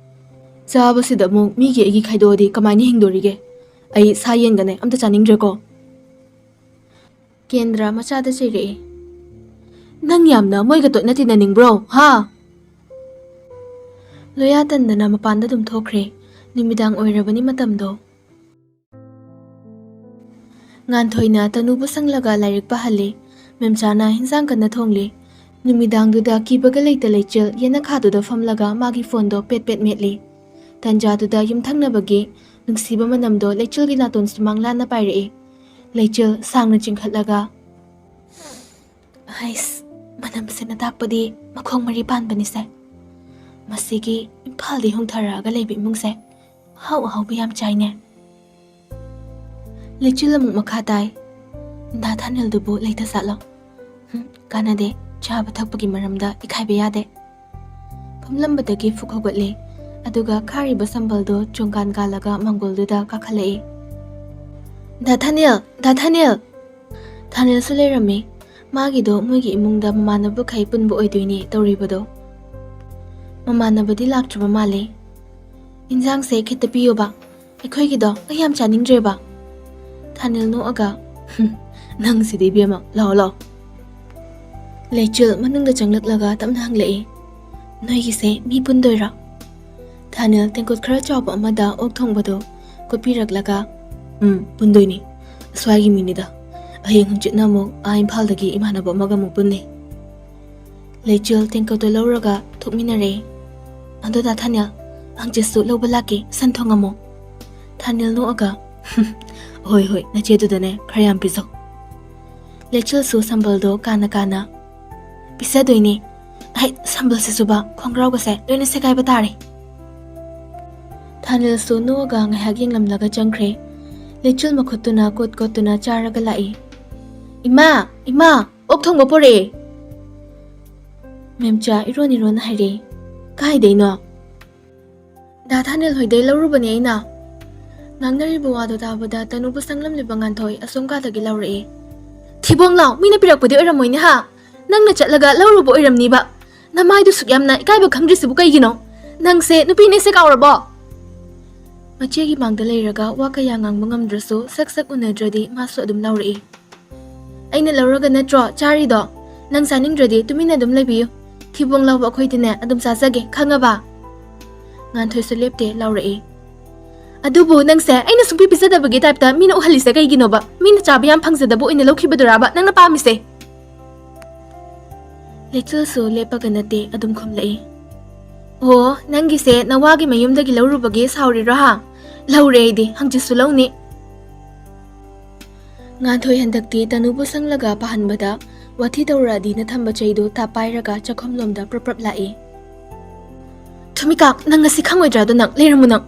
"ꯆꯥꯕꯁꯤꯗ ꯑꯃꯨꯛ ꯃꯤꯒꯤ ꯑꯩꯒꯤ ꯈꯥꯏꯗꯣꯛꯑꯗꯤ ꯀꯃꯥꯏꯅ ꯍꯤꯡꯗꯣꯔꯤꯒꯦ? ꯑꯩ ꯁꯥ ꯌꯦꯟꯒꯅꯦ ꯑꯝꯇ ꯆꯥꯅꯤꯡꯗ꯭ꯔꯦꯀꯣ"꯫ ꯀꯦꯟꯗ꯭ꯔ ꯃꯆꯥꯗ ꯆꯩꯔꯛꯏ, "ꯅꯪ ꯌꯥꯝꯅ ꯃꯣꯏꯒ ꯇꯣꯠꯅ ꯇꯤꯟꯅꯅꯤꯡꯕ꯭ꯔꯣ, ꯍꯥ?" ꯂꯣꯌꯥ ꯇꯟꯗꯅ ꯃꯄꯥꯟꯗ ꯑꯗꯨꯝ ꯊꯣꯛꯈ꯭ꯔꯦ꯫ ꯅꯨꯃꯤꯗꯥꯡ ꯑꯣꯏꯔꯕꯅꯤ ꯃꯇꯝꯗꯣ꯫ ꯉꯥꯟꯊꯣꯏꯅ ꯇꯅꯨꯕꯨ ꯁꯪꯂꯒ ꯂꯥꯏꯔꯤꯛ ꯄꯥꯍꯜꯂꯤ꯫ ꯃꯦꯝꯆꯥꯅ ꯍꯤꯟꯖꯥꯡ ꯀꯟꯅ ꯊꯣꯡꯂꯤ꯫ ꯅꯨꯃꯤꯗꯥꯡꯗꯨꯗ ꯀꯤꯕꯒ ꯂꯩꯇ ꯂꯩꯆꯤꯜ ꯌꯦꯅꯈꯥꯗꯨꯗ ꯐꯝꯂꯒ ꯃꯥꯒꯤ ꯐꯣꯟꯗꯣ ꯄꯦꯠ ꯄꯦꯠ ꯃꯦꯠꯂꯤ꯫ ꯇꯟꯖꯥꯗꯨꯗ ꯌꯨꯝꯊꯪꯅꯕꯒꯤ ꯅꯨꯡꯁꯤꯕ ꯃꯅꯝꯗꯣ ꯂꯩꯆꯤꯜꯒꯤ ꯅꯥꯇꯣꯟ ꯁꯨꯃꯥꯡ ꯂꯥꯟꯅ ꯄꯥꯏꯔꯛꯏ꯫ ꯂꯩꯆꯤꯜ ꯁꯥꯡꯅ ꯆꯤꯡꯈꯠꯂꯒ, "ꯍꯩꯁ, ꯃꯅꯝꯁꯤꯅ ꯇꯥꯛꯄꯗꯤ ꯃꯈꯣꯡ ꯃꯔꯤ ꯄꯥꯟꯕꯅꯤꯁꯦ꯫ ꯃꯁꯤꯒꯤ ꯏꯝꯐꯥꯜꯗꯒꯤ ꯍꯣꯡꯊꯔꯛꯑꯒ ꯂꯩꯕ ꯏꯃꯨꯡꯁꯦ ꯑꯍꯥꯎ ꯑꯍꯥꯎꯕ ꯌꯥꯝ ꯆꯥꯏꯅꯦ"꯫ ꯂꯩꯆꯤꯜ ꯑꯃꯨꯛ ꯃꯈꯥ ꯇꯥꯏ꯫ "ꯗꯥ ꯊꯥꯅꯤꯜꯗꯨꯕꯨ ꯂꯩꯇ ꯖꯥꯠꯂꯣ? ꯍꯨꯝ, ꯀꯥꯟꯅꯗꯦ, ꯆꯥꯕ ꯊꯛꯄꯒꯤ ꯃꯔꯝꯗ ꯏꯈꯥꯏꯕ ꯌꯥꯗꯦ"꯫ ꯐꯝꯂꯝꯕꯗꯒꯤ ꯐꯨꯛ ꯍꯧꯒꯠꯂꯦ, ꯑꯗꯨꯒ ꯈꯥꯔꯤꯕ ꯁꯝꯕꯜꯗꯣ ꯆꯣꯡꯀꯥꯟ ꯀꯥꯜꯂꯒ ꯃꯥꯡꯒꯣꯜꯗꯨꯗ ꯀꯥꯈꯠꯂꯛꯏ꯫ "ꯗꯥ ꯊꯥꯅꯤꯜ! ꯗꯥ ꯊꯥꯅꯤꯜ!" ꯊꯥꯅꯤꯜꯁꯨ ꯂꯩꯔꯝꯃꯤ꯫ ꯃꯥꯒꯤꯗꯣ ꯃꯣꯏꯒꯤ ꯏꯃꯨꯡꯗ ꯃꯃꯥꯟꯅꯕꯈꯩ ꯄꯨꯟꯕ ꯑꯣꯏꯗꯣꯏꯅꯦ ꯇꯧꯔꯤꯕꯗꯣ꯫ ꯃꯃꯥꯟꯅꯕꯗꯤ ꯂꯥꯛꯇ꯭ꯔꯕ ꯃꯥꯜꯂꯦ꯫ "ꯏꯟꯖꯥꯡꯁꯦ ꯈꯤꯠꯇ ꯄꯤꯌꯣꯕ, ꯑꯩꯈꯣꯏꯒꯤꯗꯣ ꯑꯩ ꯌꯥꯝ ꯆꯥꯅꯤꯡꯗ꯭ꯔꯦꯕ"꯫ ꯊꯥꯅꯤꯜ ꯅꯣꯛꯑꯒ, "ꯍꯨꯝ, ꯅꯪꯁꯤꯗꯤ ꯏꯕꯦꯝꯃ, ꯂꯥꯛꯑꯣ, ꯂꯥꯛꯑꯣ"꯫ ꯂꯩꯆꯤꯜ ꯃꯅꯨꯡꯗ ꯆꯪꯂꯛꯂꯒ ꯇꯞꯅ ꯍꯪꯂꯛꯏ, "ꯅꯣꯏꯒꯤꯁꯦ ꯃꯤ ꯄꯨꯟꯗꯣꯏꯔꯣ?" ꯊꯥꯅꯤꯜ ꯇꯦꯡꯀꯣꯠ ꯈꯔ ꯆꯥꯎꯕ ꯑꯃꯗ ꯑꯣꯛ ꯊꯣꯡꯕꯗꯣ ꯀꯣꯠꯄꯤꯔꯛꯂꯒ, "ꯎꯝ, ꯄꯨꯟꯗꯣꯏꯅꯤ꯫ ꯑꯁ꯭ꯋꯥꯏꯒꯤ ꯃꯤꯅꯤꯗ꯫ ꯍꯌꯦꯡ ꯍꯪꯆꯤꯠꯅ ꯑꯃꯨꯛ ꯑꯥ ꯏꯝꯐꯥꯜꯗꯒꯤ ꯏꯃꯥꯟꯅꯕ ꯑꯃꯒ ꯑꯃꯨꯛ ꯄꯨꯟꯅꯤ"꯫ ꯂꯩꯆꯤꯜ ꯇꯦꯡꯀꯣꯠꯇꯣ ꯂꯧꯔꯒ ꯊꯣꯛꯃꯤꯟꯅꯔꯦ꯫ "ꯑꯗꯣ ꯗꯥ ꯊꯥꯅꯤꯜ, ꯍꯪꯆꯤꯠꯁꯨ ꯂꯧꯕ ꯂꯥꯛꯀꯦ, ꯁꯟ ꯊꯣꯡꯉꯝꯃꯣ?" ꯊꯥꯅꯤꯜ ꯅꯣꯛꯑꯒ, "ꯍꯣꯏ, ꯍꯣꯏ, ꯅꯆꯦꯗꯨꯗꯅꯦ ꯈꯔ ꯌꯥꯝ ꯄꯤꯖꯧ꯫" ꯂꯩꯆꯤꯜꯁꯨ ꯁꯝꯕꯜꯗꯣ ꯀꯥꯅ ꯀꯥꯅ, "ꯄꯤꯖꯗꯣꯏꯅꯦ꯫ ꯍꯩ, ꯁꯝꯕꯜꯁꯤꯁꯨꯕ, ꯈꯣꯡꯒ꯭ꯔꯥꯎꯒꯁꯦ ꯂꯣꯏꯅ ꯁꯦꯒꯥꯏꯕ ꯇꯥꯔꯦ꯫" ꯊꯥꯅꯤꯜꯁꯨ ꯅꯣꯛꯑꯒ ꯉꯥꯏꯍꯥꯛ ꯌꯦꯡꯂꯝꯂꯒ ꯆꯪꯈ꯭ꯔꯦ꯫ ꯂꯩꯆꯤꯜ ꯃꯈꯨꯠꯇꯨꯅ ꯀꯣꯠ ꯀꯣꯠꯇꯨꯅ ꯆꯥꯔꯒ ꯂꯥꯛꯏ꯫ "ꯏꯃꯥ, ꯏꯃꯥ, ꯑꯣꯛ ꯊꯣꯡꯕ ꯄꯣꯔꯛꯑꯦ!" ꯃꯦꯝꯆꯥ ꯏꯔꯣꯟ ꯏꯔꯣꯟ ꯍꯥꯏꯔꯛꯏ꯫ "ꯀꯥꯏꯗꯩꯅꯣ?" "ꯗꯥ ꯊꯥꯅꯤꯜ ꯍꯣꯏꯗꯩ ꯂꯧꯔꯨꯕꯅꯦ ꯑꯩꯅ꯫" ꯉꯥꯡꯅꯔꯤꯕ ꯋꯥꯗꯣ ꯇꯥꯕꯗ ꯇꯅꯨꯕꯨ ꯁꯪꯂꯝꯂꯤꯕ ꯉꯥꯟꯊꯣꯏ ꯑꯁꯣꯝ ꯀꯥꯗꯒꯤ ꯂꯥꯎꯔꯛꯏ꯫ "ꯊꯤꯕꯣꯡ ꯂꯥꯎ, ꯃꯤꯅ ꯄꯤꯔꯛꯄꯗꯤ ꯑꯣꯏꯔꯝꯃꯣꯏꯅꯦ ꯍꯥ? ꯅꯪꯅ ꯆꯠꯂꯒ ꯂꯧꯔꯨꯕ ꯑꯣꯏꯔꯝꯅꯤꯕ꯫ ꯅꯃꯥꯏꯗꯨ ꯁꯨꯛ ꯌꯥꯝꯅ ꯏꯀꯥꯏꯕ ꯈꯪꯗ꯭ꯔꯤꯁꯤꯕꯨ ꯀꯩꯒꯤꯅꯣ? ꯅꯪꯁꯦ ꯅꯨꯄꯤꯅꯦꯁꯦ ꯀꯥꯎꯔꯕꯣ?" ꯃꯆꯦꯒꯤ ꯃꯥꯡꯗ ꯂꯩꯔꯒ ꯋꯥ ꯀꯌꯥ ꯉꯥꯡꯕ ꯉꯝꯗ꯭ꯔꯁꯨ ꯁꯛ ꯁꯛ ꯎꯅꯗ꯭ꯔꯗꯤ ꯃꯥꯁꯨ ꯑꯗꯨꯝ ꯂꯥꯎꯔꯛꯏ꯫ "ꯑꯩꯅ ꯂꯧꯔꯒ ꯅꯠꯇ꯭ꯔꯣ ꯆꯥꯔꯤꯗꯣ? ꯅꯪ ꯆꯥꯅꯤꯡꯗ꯭ꯔꯗꯤ ꯇꯨꯃꯤꯟꯅ ꯑꯗꯨꯝ ꯂꯩꯕꯤꯌꯨ꯫ ꯊꯤꯕꯣꯡ ꯂꯥꯎꯕ ꯑꯩꯈꯣꯏꯗꯤꯅꯦ ꯑꯗꯨꯝ ꯆꯥꯖꯒꯦ, ꯈꯪꯉꯕ?" ꯉꯥꯟꯊꯣꯏꯁꯨ ꯂꯦꯞꯇꯦ, ꯂꯥꯎꯔꯛꯏ꯫ "ꯑꯗꯨꯕꯨ ꯅꯪꯁꯦ ꯑꯩꯅ ꯁꯨꯡꯄꯤ ꯄꯤꯖꯗꯕꯒꯤ ꯇꯥꯏꯞꯇ ꯃꯤꯅ ꯎꯍꯜꯂꯤꯁꯦ ꯀꯩꯒꯤꯅꯣꯕ? ꯃꯤꯅ ꯆꯥꯕ ꯌꯥꯝ ꯐꯪꯖꯗꯕ ꯑꯣꯏꯅ ꯂꯧꯈꯤꯕꯗꯨꯔꯥꯕ ꯅꯪꯅ ꯄꯥꯝꯃꯤꯁꯦ?" ꯂꯩꯆꯤꯜꯁꯨ ꯂꯦꯞꯄꯒ ꯅꯠꯇꯦ, ꯑꯗꯨꯝ ꯈꯨꯝꯂꯛꯏ꯫ "ꯑꯣ, ꯅꯪꯒꯤꯁꯦ ꯅꯋꯥꯒꯤ ꯃꯌꯨꯝꯗꯒꯤ ꯂꯧꯔꯨꯕꯒꯤ ꯁꯥꯎꯔꯤꯔꯣ ꯍꯥ? ꯂꯧꯔꯦ ꯑꯩꯗꯤ, ꯍꯪꯆꯤꯠꯁꯨ ꯂꯧꯅꯤ꯫" ꯉꯥꯟꯊꯣꯏ ꯍꯟꯗꯛꯇꯤ ꯇꯅꯨꯕꯨ ꯁꯪꯂꯒ ꯄꯥꯍꯟꯕꯗ ꯋꯥꯊꯤ ꯇꯧꯔꯛꯑꯗꯤꯅ ꯊꯝꯕ ꯆꯩꯗꯨ ꯇꯥꯞ ꯄꯥꯏꯔꯒ ꯆꯥꯛꯈꯨꯝꯂꯣꯝꯗ ꯄ꯭ꯔꯞ ꯄ꯭ꯔꯞ ꯂꯥꯛꯏ꯫ "ꯊꯨꯃꯤꯀꯥ, ꯅꯪ ꯉꯁꯤ ꯈꯪꯉꯣꯏꯗ꯭ꯔꯥ? ꯑꯗꯣ ꯅꯪ ꯂꯩꯔꯝꯃꯨ ꯅꯪ꯫"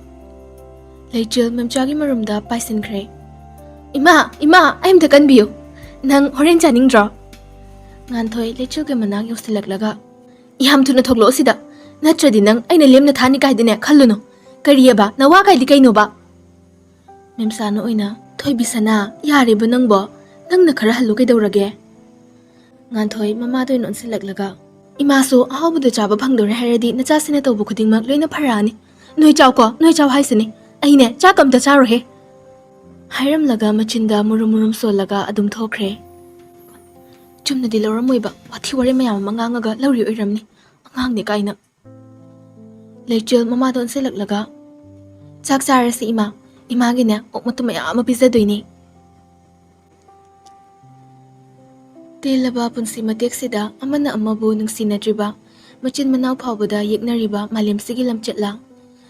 ꯂꯩꯆꯤꯜ ꯃꯦꯝꯆꯥꯒꯤ ꯃꯔꯨꯝꯗ ꯄꯥꯏꯁꯤꯟꯈ꯭ꯔꯦ꯫ "ꯏꯃꯥ, ꯏꯃꯥ, ꯑꯩ ꯑꯝꯇ ꯀꯟꯕꯤꯌꯨ꯫ ꯅꯪ ꯍꯣꯔꯦꯟ ꯆꯥꯅꯤꯡꯗ꯭ꯔꯣ?" ꯉꯥꯟꯊꯣꯏ ꯂꯩꯆꯤꯜꯒꯤ ꯃꯅꯥꯛ ꯌꯧꯁꯤꯜꯂꯛꯂꯒ, "ꯌꯥꯝ ꯊꯨꯅ ꯊꯣꯛꯂꯛꯑꯣ ꯁꯤꯗ, ꯅꯠꯇ꯭ꯔꯗꯤ ꯅꯪ ꯑꯩꯅ ꯂꯦꯝꯅ ꯊꯥꯅꯤ ꯀꯥꯏꯗꯤꯅꯦ ꯈꯜꯂꯨꯅꯨ꯫" "ꯀꯔꯤꯑꯕ? ꯅꯋꯥ ꯀꯥꯏꯗꯤ ꯀꯩꯅꯣꯕ?" ꯃꯦꯝꯆꯥꯅ ꯑꯣꯏꯅ, "ꯊꯣꯏꯕꯤꯁꯅꯥ, ꯌꯥꯔꯦꯕ ꯅꯪꯕꯣ꯫ ꯅꯪꯅ ꯈꯔ ꯍꯜꯂꯨ ꯀꯩꯗꯧꯔꯒꯦ?" ꯉꯥꯟꯊꯣꯏ ꯃꯃꯥꯗ ꯑꯣꯏꯅ ꯑꯣꯟꯁꯤꯜꯂꯛꯂꯒ, "ꯏꯃꯥꯁꯨ ꯑꯍꯥꯎꯕꯗꯣ ꯆꯥꯕ ꯐꯪꯗꯣꯔꯦ ꯍꯥꯏꯔꯗꯤ ꯅꯆꯥꯁꯤꯅ ꯇꯧꯕ ꯈꯨꯗꯤꯡꯃꯛ ꯂꯣꯏꯅ ꯐꯔꯛꯑꯅꯤ꯫ ꯅꯣꯏ ꯆꯥꯎꯀꯣ, ꯅꯣꯏ ꯆꯥꯎ ꯍꯥꯏꯁꯤꯅꯤ꯫ ꯑꯩꯅꯦ ꯆꯥꯛ ꯑꯝꯇ ꯆꯥꯔꯣꯏꯍꯦ꯫" ꯍꯥꯏꯔꯝꯂꯒ ꯃꯆꯤꯟꯗ ꯃꯨꯔꯨꯝ ꯃꯨꯔꯨꯝ ꯁꯣꯜꯂꯒ ꯑꯗꯨꯝ ꯊꯣꯛꯈ꯭ꯔꯦ꯫ ꯆꯨꯝꯅꯗꯤ ꯂꯧꯔꯝꯃꯣꯏꯕ, ꯋꯥꯊꯤ ꯋꯥꯔꯦꯝ ꯃꯌꯥꯝ ꯑꯃ ꯉꯥꯡꯉꯒ ꯂꯧꯔꯤ ꯑꯣꯏꯔꯝꯅꯤ꯫ ꯑꯉꯥꯡꯅꯦ ꯀꯥꯏꯅ꯫ ꯂꯩꯆꯤꯜ ꯃꯃꯥꯗ ꯑꯣꯟꯁꯤꯜꯂꯛꯂꯒ, "ꯆꯥꯛ ꯆꯥꯔꯁꯤ ꯏꯃꯥ, ꯏꯃꯥꯒꯤꯅꯦ ꯑꯣꯛ ꯃꯇꯨꯝ ꯃꯌꯥꯝ ꯑꯃ ꯄꯤꯖꯗꯣꯏꯅꯦ꯫" ꯇꯦꯜꯂꯕ ꯄꯨꯟꯁꯤ ꯃꯇꯦꯛꯁꯤꯗ ꯑꯃꯅ ꯑꯃꯕꯨ ꯅꯨꯡꯁꯤꯅꯗ꯭ꯔꯤꯕ, ꯃꯆꯤꯟ ꯃꯅꯥꯎ ꯐꯥꯎꯕꯗ ꯌꯦꯛꯅꯔꯤꯕ ꯃꯥꯂꯦꯝꯁꯤꯒꯤ ꯂꯝꯆꯠꯂ?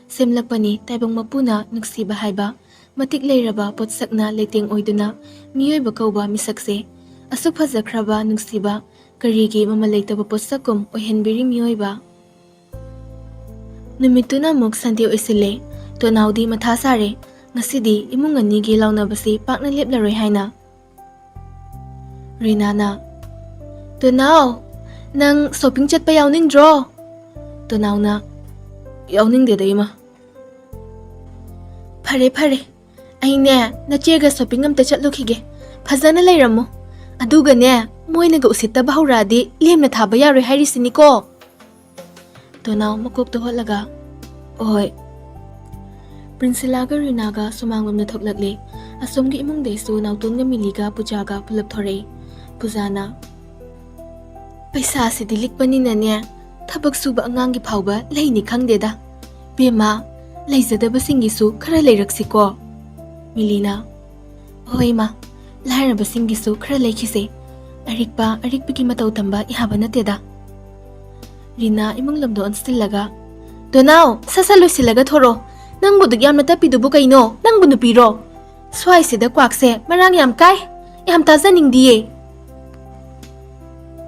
ꯁꯦꯝꯂꯛꯄꯅꯤ ꯇꯥꯏꯕꯪ ꯃꯄꯨꯅ ꯅꯨꯡꯁꯤꯕ ꯍꯥꯏꯕ ꯃꯇꯤꯛ ꯂꯩꯔꯕ ꯄꯣꯠꯁꯛꯅ ꯂꯩꯇꯦꯡ ꯑꯣꯏꯗꯨꯅ ꯃꯤꯑꯣꯏꯕ ꯀꯧꯕ ꯃꯤꯁꯛꯁꯦ꯫ ꯑꯁꯨꯛ ꯐꯖꯈ꯭ꯔꯕ ꯅꯨꯡꯁꯤꯕ ꯀꯔꯤꯒꯤ ꯃꯃꯜ ꯂꯩꯇꯕ ꯄꯣꯠꯁꯛꯀꯨꯝ ꯑꯣꯏꯍꯟꯕꯤꯔꯤ ꯃꯤꯑꯣꯏꯕ? ꯅꯨꯃꯤꯠꯇꯨꯅ ꯑꯃꯨꯛ ꯁꯟꯗꯦ ꯑꯣꯏꯁꯤꯜꯂꯦ꯫ ꯇꯣꯅꯥꯎꯗꯤ ꯃꯊꯥ ꯁꯥꯔꯦ꯫ ꯉꯁꯤꯗꯤ ꯏꯃꯨꯡ ꯑꯅꯤꯒꯤ ꯂꯥꯎꯅꯕꯁꯤ ꯄꯥꯛꯅ ꯂꯦꯞꯂꯔꯣꯏ ꯍꯥꯏꯅ꯫ ꯔꯤꯅꯥꯅ, "ꯇꯣꯅꯥꯎ, ꯅꯪ ꯁꯣꯄꯤꯡ ꯆꯠꯄ ꯌꯥꯎꯅꯤꯡꯗ꯭ꯔꯣ?" ꯇꯣꯅꯥꯎꯅ, "ꯌꯥꯎꯅꯤꯡꯗꯦꯗ, ꯏꯃꯥ꯫" "ꯐꯔꯦ, ꯐꯔꯦ꯫ ꯑꯩꯅꯦ, ꯅꯆꯦꯒ ꯁꯣꯄꯤꯡ ꯑꯝꯇ ꯆꯠꯂꯨꯈꯤꯒꯦ꯫ ꯐꯖꯅ ꯂꯩꯔꯝꯃꯨ꯫ ꯑꯗꯨꯒꯅꯦ, ꯃꯣꯏꯅꯒ ꯎꯁꯤꯠꯇꯕ ꯍꯧꯔꯛꯑꯗꯤ ꯂꯦꯝꯅ ꯊꯥꯕ ꯌꯥꯔꯣꯏ ꯍꯥꯏꯔꯤꯁꯤꯅꯤꯀꯣ꯫" ꯇꯣꯅꯥꯎ ꯃꯀꯣꯛꯇ ꯍꯣꯠꯂꯒ, "ꯍꯣꯏ꯫" ꯄ꯭ꯔꯤꯟꯁꯤꯂꯥꯒ ꯔꯤꯅꯥꯒ ꯁꯨꯃꯥꯡꯂꯣꯝꯗ ꯊꯣꯛꯂꯛꯂꯦ꯫ ꯑꯁꯣꯝꯒꯤ ꯏꯃꯨꯡꯗꯩꯁꯨ ꯅꯥꯎꯇꯣꯟꯒ ꯃꯤꯂꯤꯒ ꯄꯨꯖꯥꯒ ꯄꯨꯂꯞ ꯊꯣꯔꯛꯏ꯫ ꯄꯨꯖꯥꯅ, "ꯄꯩꯁꯥꯁꯤꯗꯤ ꯂꯤꯛꯄꯅꯤꯅꯅꯦ, ꯊꯕꯛ ꯁꯨꯕ ꯑꯉꯥꯡꯒꯤ ꯐꯥꯎꯕ ꯂꯩꯅꯤ ꯈꯪꯗꯦꯗ꯫ ꯕꯦꯝꯃ, ꯂꯩꯖꯗꯕꯁꯤꯡꯒꯤꯁꯨ ꯈꯔ ꯂꯩꯔꯛꯁꯤꯀꯣ꯫" ꯃꯤꯂꯤꯅ, "ꯍꯣꯏ ꯏꯃꯥ, ꯂꯥꯏꯔꯕꯁꯤꯡꯒꯤꯁꯨ ꯈꯔ ꯂꯩꯈꯤꯁꯦ꯫ ꯑꯔꯤꯛꯄ ꯑꯔꯤꯛꯄꯒꯤ ꯃꯇꯧ ꯇꯝꯕ ꯌꯥꯕ ꯅꯠꯇꯦꯗ꯫" ꯔꯤꯅꯥ ꯏꯃꯨꯡ ꯂꯝꯗꯣ ꯑꯣꯟꯁꯤꯜꯂꯒ, "ꯇꯣꯅꯥꯎ, ꯁꯠ ꯁꯠ ꯂꯣꯏꯁꯤꯜꯂꯒ ꯊꯣꯔꯣ꯫ ꯅꯪꯕꯨ ꯑꯗꯨꯛ ꯌꯥꯝꯅ ꯇꯞꯄꯤꯗꯨꯕꯨ ꯀꯩꯅꯣ? ꯅꯪꯕꯨ ꯅꯨꯄꯤꯔꯣ? ꯁ꯭ꯋꯥꯏꯁꯤꯗ ꯀ꯭ꯋꯥꯛꯁꯦ ꯃꯔꯥꯡ ꯌꯥꯝ ꯀꯥꯏ꯫ ꯌꯥꯝ ꯇꯥꯖꯅꯤꯡꯗꯤꯌꯦ꯫"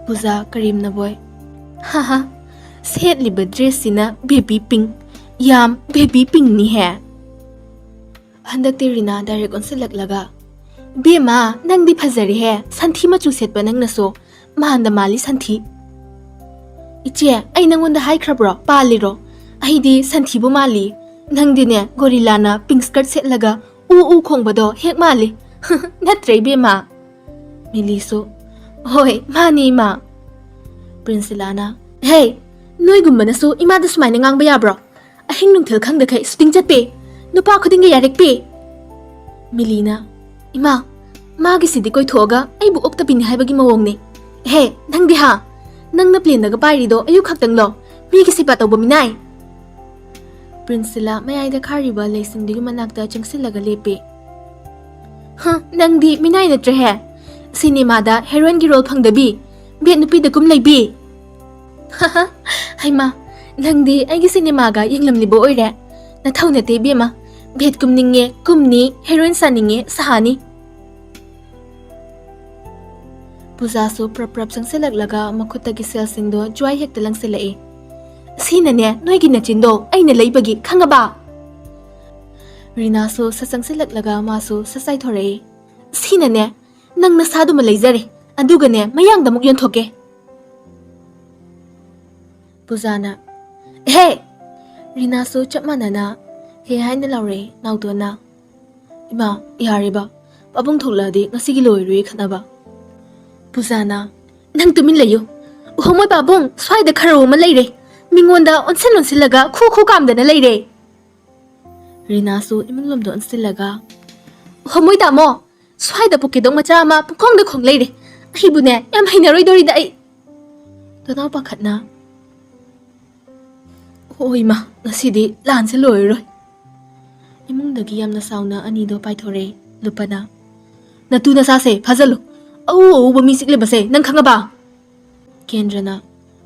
ꯄꯨꯖꯥ ꯀꯔꯤꯝꯅꯕꯣꯏ, "ꯍꯥꯍꯥ, ꯁꯦꯠꯂꯤꯕ ꯗ꯭ꯔꯦꯁꯁꯤꯅ ꯕꯦꯕꯤ ꯄꯤꯡ, ꯌꯥꯝ ꯕꯦꯕꯤ ꯄꯤꯡꯅꯤꯍꯦ꯫" ꯍꯟꯗꯛꯇꯤ ꯔꯤꯅꯥ ꯗꯥꯏꯔꯦꯛ ꯑꯣꯟꯁꯤꯜꯂꯛꯂꯒ, "ꯕꯦꯝꯃ, ꯅꯪꯗꯤ ꯐꯖꯔꯦꯍꯦ, ꯁꯟꯊꯤ ꯃꯆꯨ ꯁꯦꯠꯄ ꯅꯪꯅꯁꯨ꯫ ꯃꯥꯟꯗ ꯃꯥꯜꯂꯤ ꯁꯟꯊꯤ꯫" "ꯏꯆꯦ, ꯑꯩ ꯅꯪꯉꯣꯟꯗ ꯍꯥꯏꯈ꯭ꯔꯕ꯭ꯔꯣ? ꯄꯥꯜꯂꯤꯔꯣ? ꯑꯩꯗꯤ ꯁꯟꯊꯤꯕꯨ ꯃꯥꯜꯂꯤ꯫ ꯅꯪꯗꯤꯅꯦ, ꯒꯣꯔꯤꯂꯥꯅ ꯄꯤꯡ ꯁ꯭ꯀꯔꯠ ꯁꯦꯠꯂꯒ ꯎ ꯎ ꯈꯣꯡꯕꯗꯣ ꯍꯦꯛ ꯃꯥꯜꯂꯤ꯫" "ꯅꯠꯇ꯭ꯔꯦ, ꯏꯕꯦꯝꯃ?" ꯃꯤꯂꯤꯁꯨ, "ꯍꯣꯏ, ꯃꯥꯅꯤ, ꯏꯃꯥ꯫" ꯄ꯭ꯔꯤꯟꯁꯤꯂꯥꯅ, "ꯍꯦ, ꯅꯣꯏꯒꯨꯝꯕꯅꯁꯨ ꯏꯃꯥꯗ ꯁꯨꯃꯥꯏꯅ ꯉꯥꯡꯕ ꯌꯥꯕ꯭ꯔꯣ? ꯑꯍꯤꯡ ꯅꯨꯡꯊꯤꯜ ꯈꯪꯗꯈꯩ ꯁꯨꯇꯤꯡ ꯆꯠꯄꯤ, ꯅꯨꯄꯥ ꯈꯨꯗꯤꯡꯒꯤ ꯌꯥꯔꯦꯛꯄꯤ꯫" ꯃꯤꯂꯤꯅ, "ꯏꯃꯥ, ꯃꯥꯒꯤꯁꯤꯗꯤ ꯀꯣꯏꯊꯣꯛꯑꯒ ꯑꯩꯕꯨ ꯑꯣꯛꯇꯕꯤꯅꯤ ꯍꯥꯏꯕꯒꯤ ꯃꯑꯣꯡꯅꯤ꯫ ꯍꯦ, ꯅꯪꯗꯤ ꯍꯥ? ꯅꯪꯅ ꯄ꯭ꯂꯦꯟꯗꯒ ꯄꯥꯏꯔꯤꯗꯣ ꯑꯌꯨꯛ ꯈꯛꯇꯪꯂꯣ? ꯃꯤꯒꯤ ꯁꯦꯕꯥ ꯇꯧꯕ ꯃꯤꯅꯥꯏ!" ꯄ꯭ꯔꯤꯟꯁꯤꯂꯥ ꯃꯌꯥꯏꯗ ꯈꯥꯔꯤꯕ ꯂꯩꯁꯤꯡꯗꯨꯒꯤ ꯃꯅꯥꯛꯇ ꯆꯪꯁꯤꯜꯂꯒ ꯂꯦꯞꯄꯤ꯫ "ꯍ, ꯅꯪꯗꯤ ꯃꯤꯅꯥꯏ ꯅꯠꯇ꯭ꯔꯦꯍꯦ꯫ ꯁꯤꯅꯦꯃꯥꯗ ꯍꯦꯔꯣꯏꯟꯒꯤ ꯔꯣꯜ ꯐꯪꯗꯕꯤ, ꯕꯦꯠ ꯅꯨꯄꯤꯗ ꯀꯨꯝ ꯂꯩꯕꯤ꯫" "ꯍꯍ, ꯍꯩꯃꯥ, ꯅꯪꯗꯤ ꯑꯩꯒꯤ ꯁꯤꯅꯦꯃꯥꯒ ꯌꯦꯡꯂꯝꯂꯤꯕ ꯑꯣꯏꯔꯦ꯫ ꯅꯊꯧ ꯅꯠꯇꯦ ꯏꯕꯦꯝꯃ, ꯚꯦꯠ ꯀꯨꯝꯅꯤꯡꯉꯦ ꯀꯨꯝꯅꯤ, ꯍꯦꯔꯣꯏꯟ ꯁꯥꯅꯤꯡꯉꯦ ꯁꯥꯅꯤ꯫ ꯄꯨꯖꯥꯁꯨ ꯄ꯭ꯔꯞ ꯄ꯭ꯔꯞ ꯆꯪꯁꯤꯜꯂꯛꯂꯒ ꯃꯈꯨꯠꯇꯒꯤ ꯁꯦꯜꯁꯤꯡꯗꯣ ꯖ꯭ꯋꯥꯏ ꯍꯦꯛꯇ ꯂꯪꯁꯤꯜꯂꯛꯏ꯫ "ꯁꯤꯅꯅꯦ ꯅꯣꯏꯒꯤ ꯅꯆꯤꯟꯗꯣ ꯑꯩꯅ ꯂꯩꯕꯒꯤ, ꯈꯪꯉꯕ?" ꯔꯤꯅꯥꯁꯨ ꯁꯠ ꯆꯪꯁꯤꯜꯂꯛꯂꯒ ꯃꯥꯁꯨ ꯁꯠ ꯆꯥꯏꯊꯣꯔꯛꯏ꯫ "ꯁꯤꯅꯅꯦ ꯅꯪ ꯅꯁꯥꯗꯨꯃ ꯂꯩꯖꯔꯦ, ꯑꯗꯨꯒꯅꯦ ꯃꯌꯥꯡꯗ ꯑꯃꯨꯛ ꯌꯣꯟꯊꯣꯛꯀꯦ꯫" ꯄꯨꯖꯥꯅ, "ꯍꯦ!" ꯔꯤꯅꯥꯁꯨ ꯆꯞ ꯃꯥꯟꯅꯅ "ꯍꯦ" ꯍꯥꯏꯅ ꯂꯥꯎꯔꯛꯏ ꯅꯥꯎꯇꯣꯟꯅ꯫ "ꯏꯃꯥ, ꯌꯥꯔꯦꯕ, ꯄꯥꯕꯨꯡ ꯊꯣꯛꯂꯛꯑꯗꯤ ꯉꯁꯤꯒꯤ ꯂꯣꯏꯔꯣꯏ ꯈꯠꯅꯕ꯫" ꯄꯨꯖꯥꯅ, "ꯅꯪ ꯇꯨꯃꯤꯟ ꯂꯩꯌꯨ꯫ ꯎꯍꯣꯃꯣꯏ ꯄꯥꯕꯨꯡ, ꯁ꯭ꯋꯥꯏꯗ ꯈꯔꯧ ꯑꯃ ꯂꯩꯔꯦ꯫ ꯃꯤꯉꯣꯟꯗ ꯑꯣꯟꯁꯤꯟ ꯑꯣꯟꯁꯤꯜꯂꯒ ꯈꯨ ꯈꯨ ꯀꯥꯝꯗꯅ ꯂꯩꯔꯦ꯫" ꯔꯤꯅꯥꯁꯨ ꯏꯃꯨꯡ ꯂꯣꯝꯗ ꯑꯣꯟꯁꯤꯜꯂꯒ, "ꯎꯍꯣꯃꯣꯏ ꯇꯥꯃꯣ, ꯁ꯭ꯋꯥꯏꯗ ꯄꯣꯀꯦꯗꯣꯛ ꯃꯆꯥ ꯑꯃ ꯄꯨꯡꯈꯣꯡꯗ ꯈꯣꯡ ꯂꯩꯔꯦ꯫ ꯑꯩꯕꯨꯅꯦ ꯌꯥꯝ ꯍꯩꯅꯔꯣꯏꯗꯧꯔꯤꯗ ꯑꯩ꯫" ꯇꯣꯅꯥꯎ ꯄꯥꯈꯠꯅ, "ꯍꯣꯏ ꯏꯃꯥ, ꯉꯁꯤꯗꯤ ꯂꯥꯟꯁꯦ ꯂꯣꯏꯔꯔꯣꯏ꯫" ꯏꯃꯨꯡꯗꯒꯤ ꯌꯥꯝꯅ ꯁꯥꯎꯅ ꯑꯅꯤꯗꯣ ꯄꯥꯏꯊꯣꯔꯛꯑꯦ꯫ ꯂꯨꯄꯥꯅ, "ꯅꯇꯨ ꯅꯆꯥꯁꯦ ꯐꯥꯖꯜꯂꯨ꯫ ꯑꯎ ꯑꯎꯕ ꯃꯤ ꯆꯤꯛꯂꯤꯕꯁꯦ ꯅꯪ ꯈꯪꯉꯕ?" ꯀꯦꯟꯗ꯭ꯔꯅ,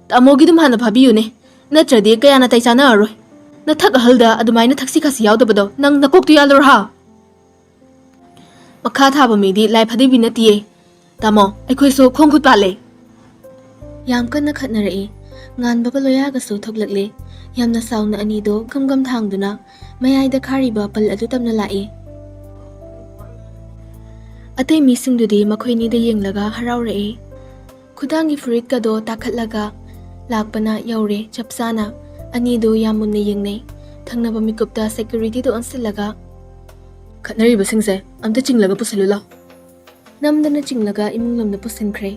"ꯇꯥꯃꯣꯒꯤꯗꯨꯝ ꯍꯥꯟꯅ ꯐꯥꯕꯤꯌꯨꯅꯦ, ꯅꯠꯇ꯭ꯔꯗꯤ ꯀꯌꯥ ꯅꯥꯇꯩ ꯆꯥꯅꯔꯔꯣꯏ꯫ ꯅꯊꯛ ꯑꯍꯜꯗ ꯑꯗꯨꯃꯥꯏꯅ ꯊꯛꯁꯤ ꯈꯥꯁꯤ ꯌꯥꯎꯗꯕꯗꯣ ꯅꯪ ꯅꯀꯣꯛꯇꯨ ꯌꯥꯜꯂꯨꯔꯣ ꯍꯥ?" "ꯃꯈꯥ ꯊꯥꯕ ꯃꯤꯗꯤ ꯂꯥꯏ ꯐꯥꯗꯤꯕꯤ ꯅꯠꯇꯤꯌꯦ꯫ ꯇꯥꯃꯣ, ꯑꯩꯈꯣꯏꯁꯨ ꯈꯣꯡ ꯈꯨꯠ ꯄꯥꯜꯂꯦ꯫" ꯌꯥꯝ ꯀꯟꯅ ꯈꯠꯅꯔꯛꯏ꯫ ꯉꯥꯟꯕꯒ ꯂꯣꯌꯥꯒꯁꯨ ꯊꯣꯛꯂꯛꯂꯦ꯫ ꯌꯥꯝꯅ ꯁꯥꯎꯅ ꯑꯅꯤꯗꯣ ꯒꯝ ꯒꯝ ꯊꯥꯡꯗꯨꯅ ꯃꯌꯥꯏꯗ ꯈꯥꯔꯤꯕ ꯄꯜ ꯑꯗꯨ ꯇꯝꯅ ꯂꯥꯛꯏ꯫ ꯑꯇꯩ ꯃꯤꯁꯤꯡꯗꯨꯗꯤ ꯃꯈꯣꯏꯅꯤꯗ ꯌꯦꯡꯂꯒ ꯍꯔꯥꯎꯔꯛꯏ꯫ ꯈꯨꯗꯥꯡꯒꯤ ꯐꯨꯔꯤꯠꯀꯗꯣ ꯇꯥꯈꯠꯂꯒ ꯂꯥꯛꯄꯅ ꯌꯧꯔꯦ ꯆꯞ ꯆꯥꯅ꯫ ꯑꯅꯤꯗꯨ ꯌꯥꯝ ꯃꯨꯟꯅ ꯌꯦꯡꯅꯩ꯫ ꯊꯪꯅꯕ ꯃꯤꯀꯨꯞꯇ ꯁꯦꯀ꯭ꯌꯨꯔꯤꯇꯤꯗꯨ ꯑꯣꯟꯁꯤꯜꯂꯒ, "ꯈꯠꯅꯔꯤꯕꯁꯤꯡꯁꯦ ꯑꯝꯇ ꯆꯤꯡꯂꯒ ꯄꯨꯁꯤꯜꯂꯨ ꯂꯥꯎ꯫" ꯅꯝꯗꯅ ꯆꯤꯡꯂꯒ ꯏꯃꯨꯡ ꯂꯣꯝꯗ ꯄꯨꯁꯤꯟꯈ꯭ꯔꯦ꯫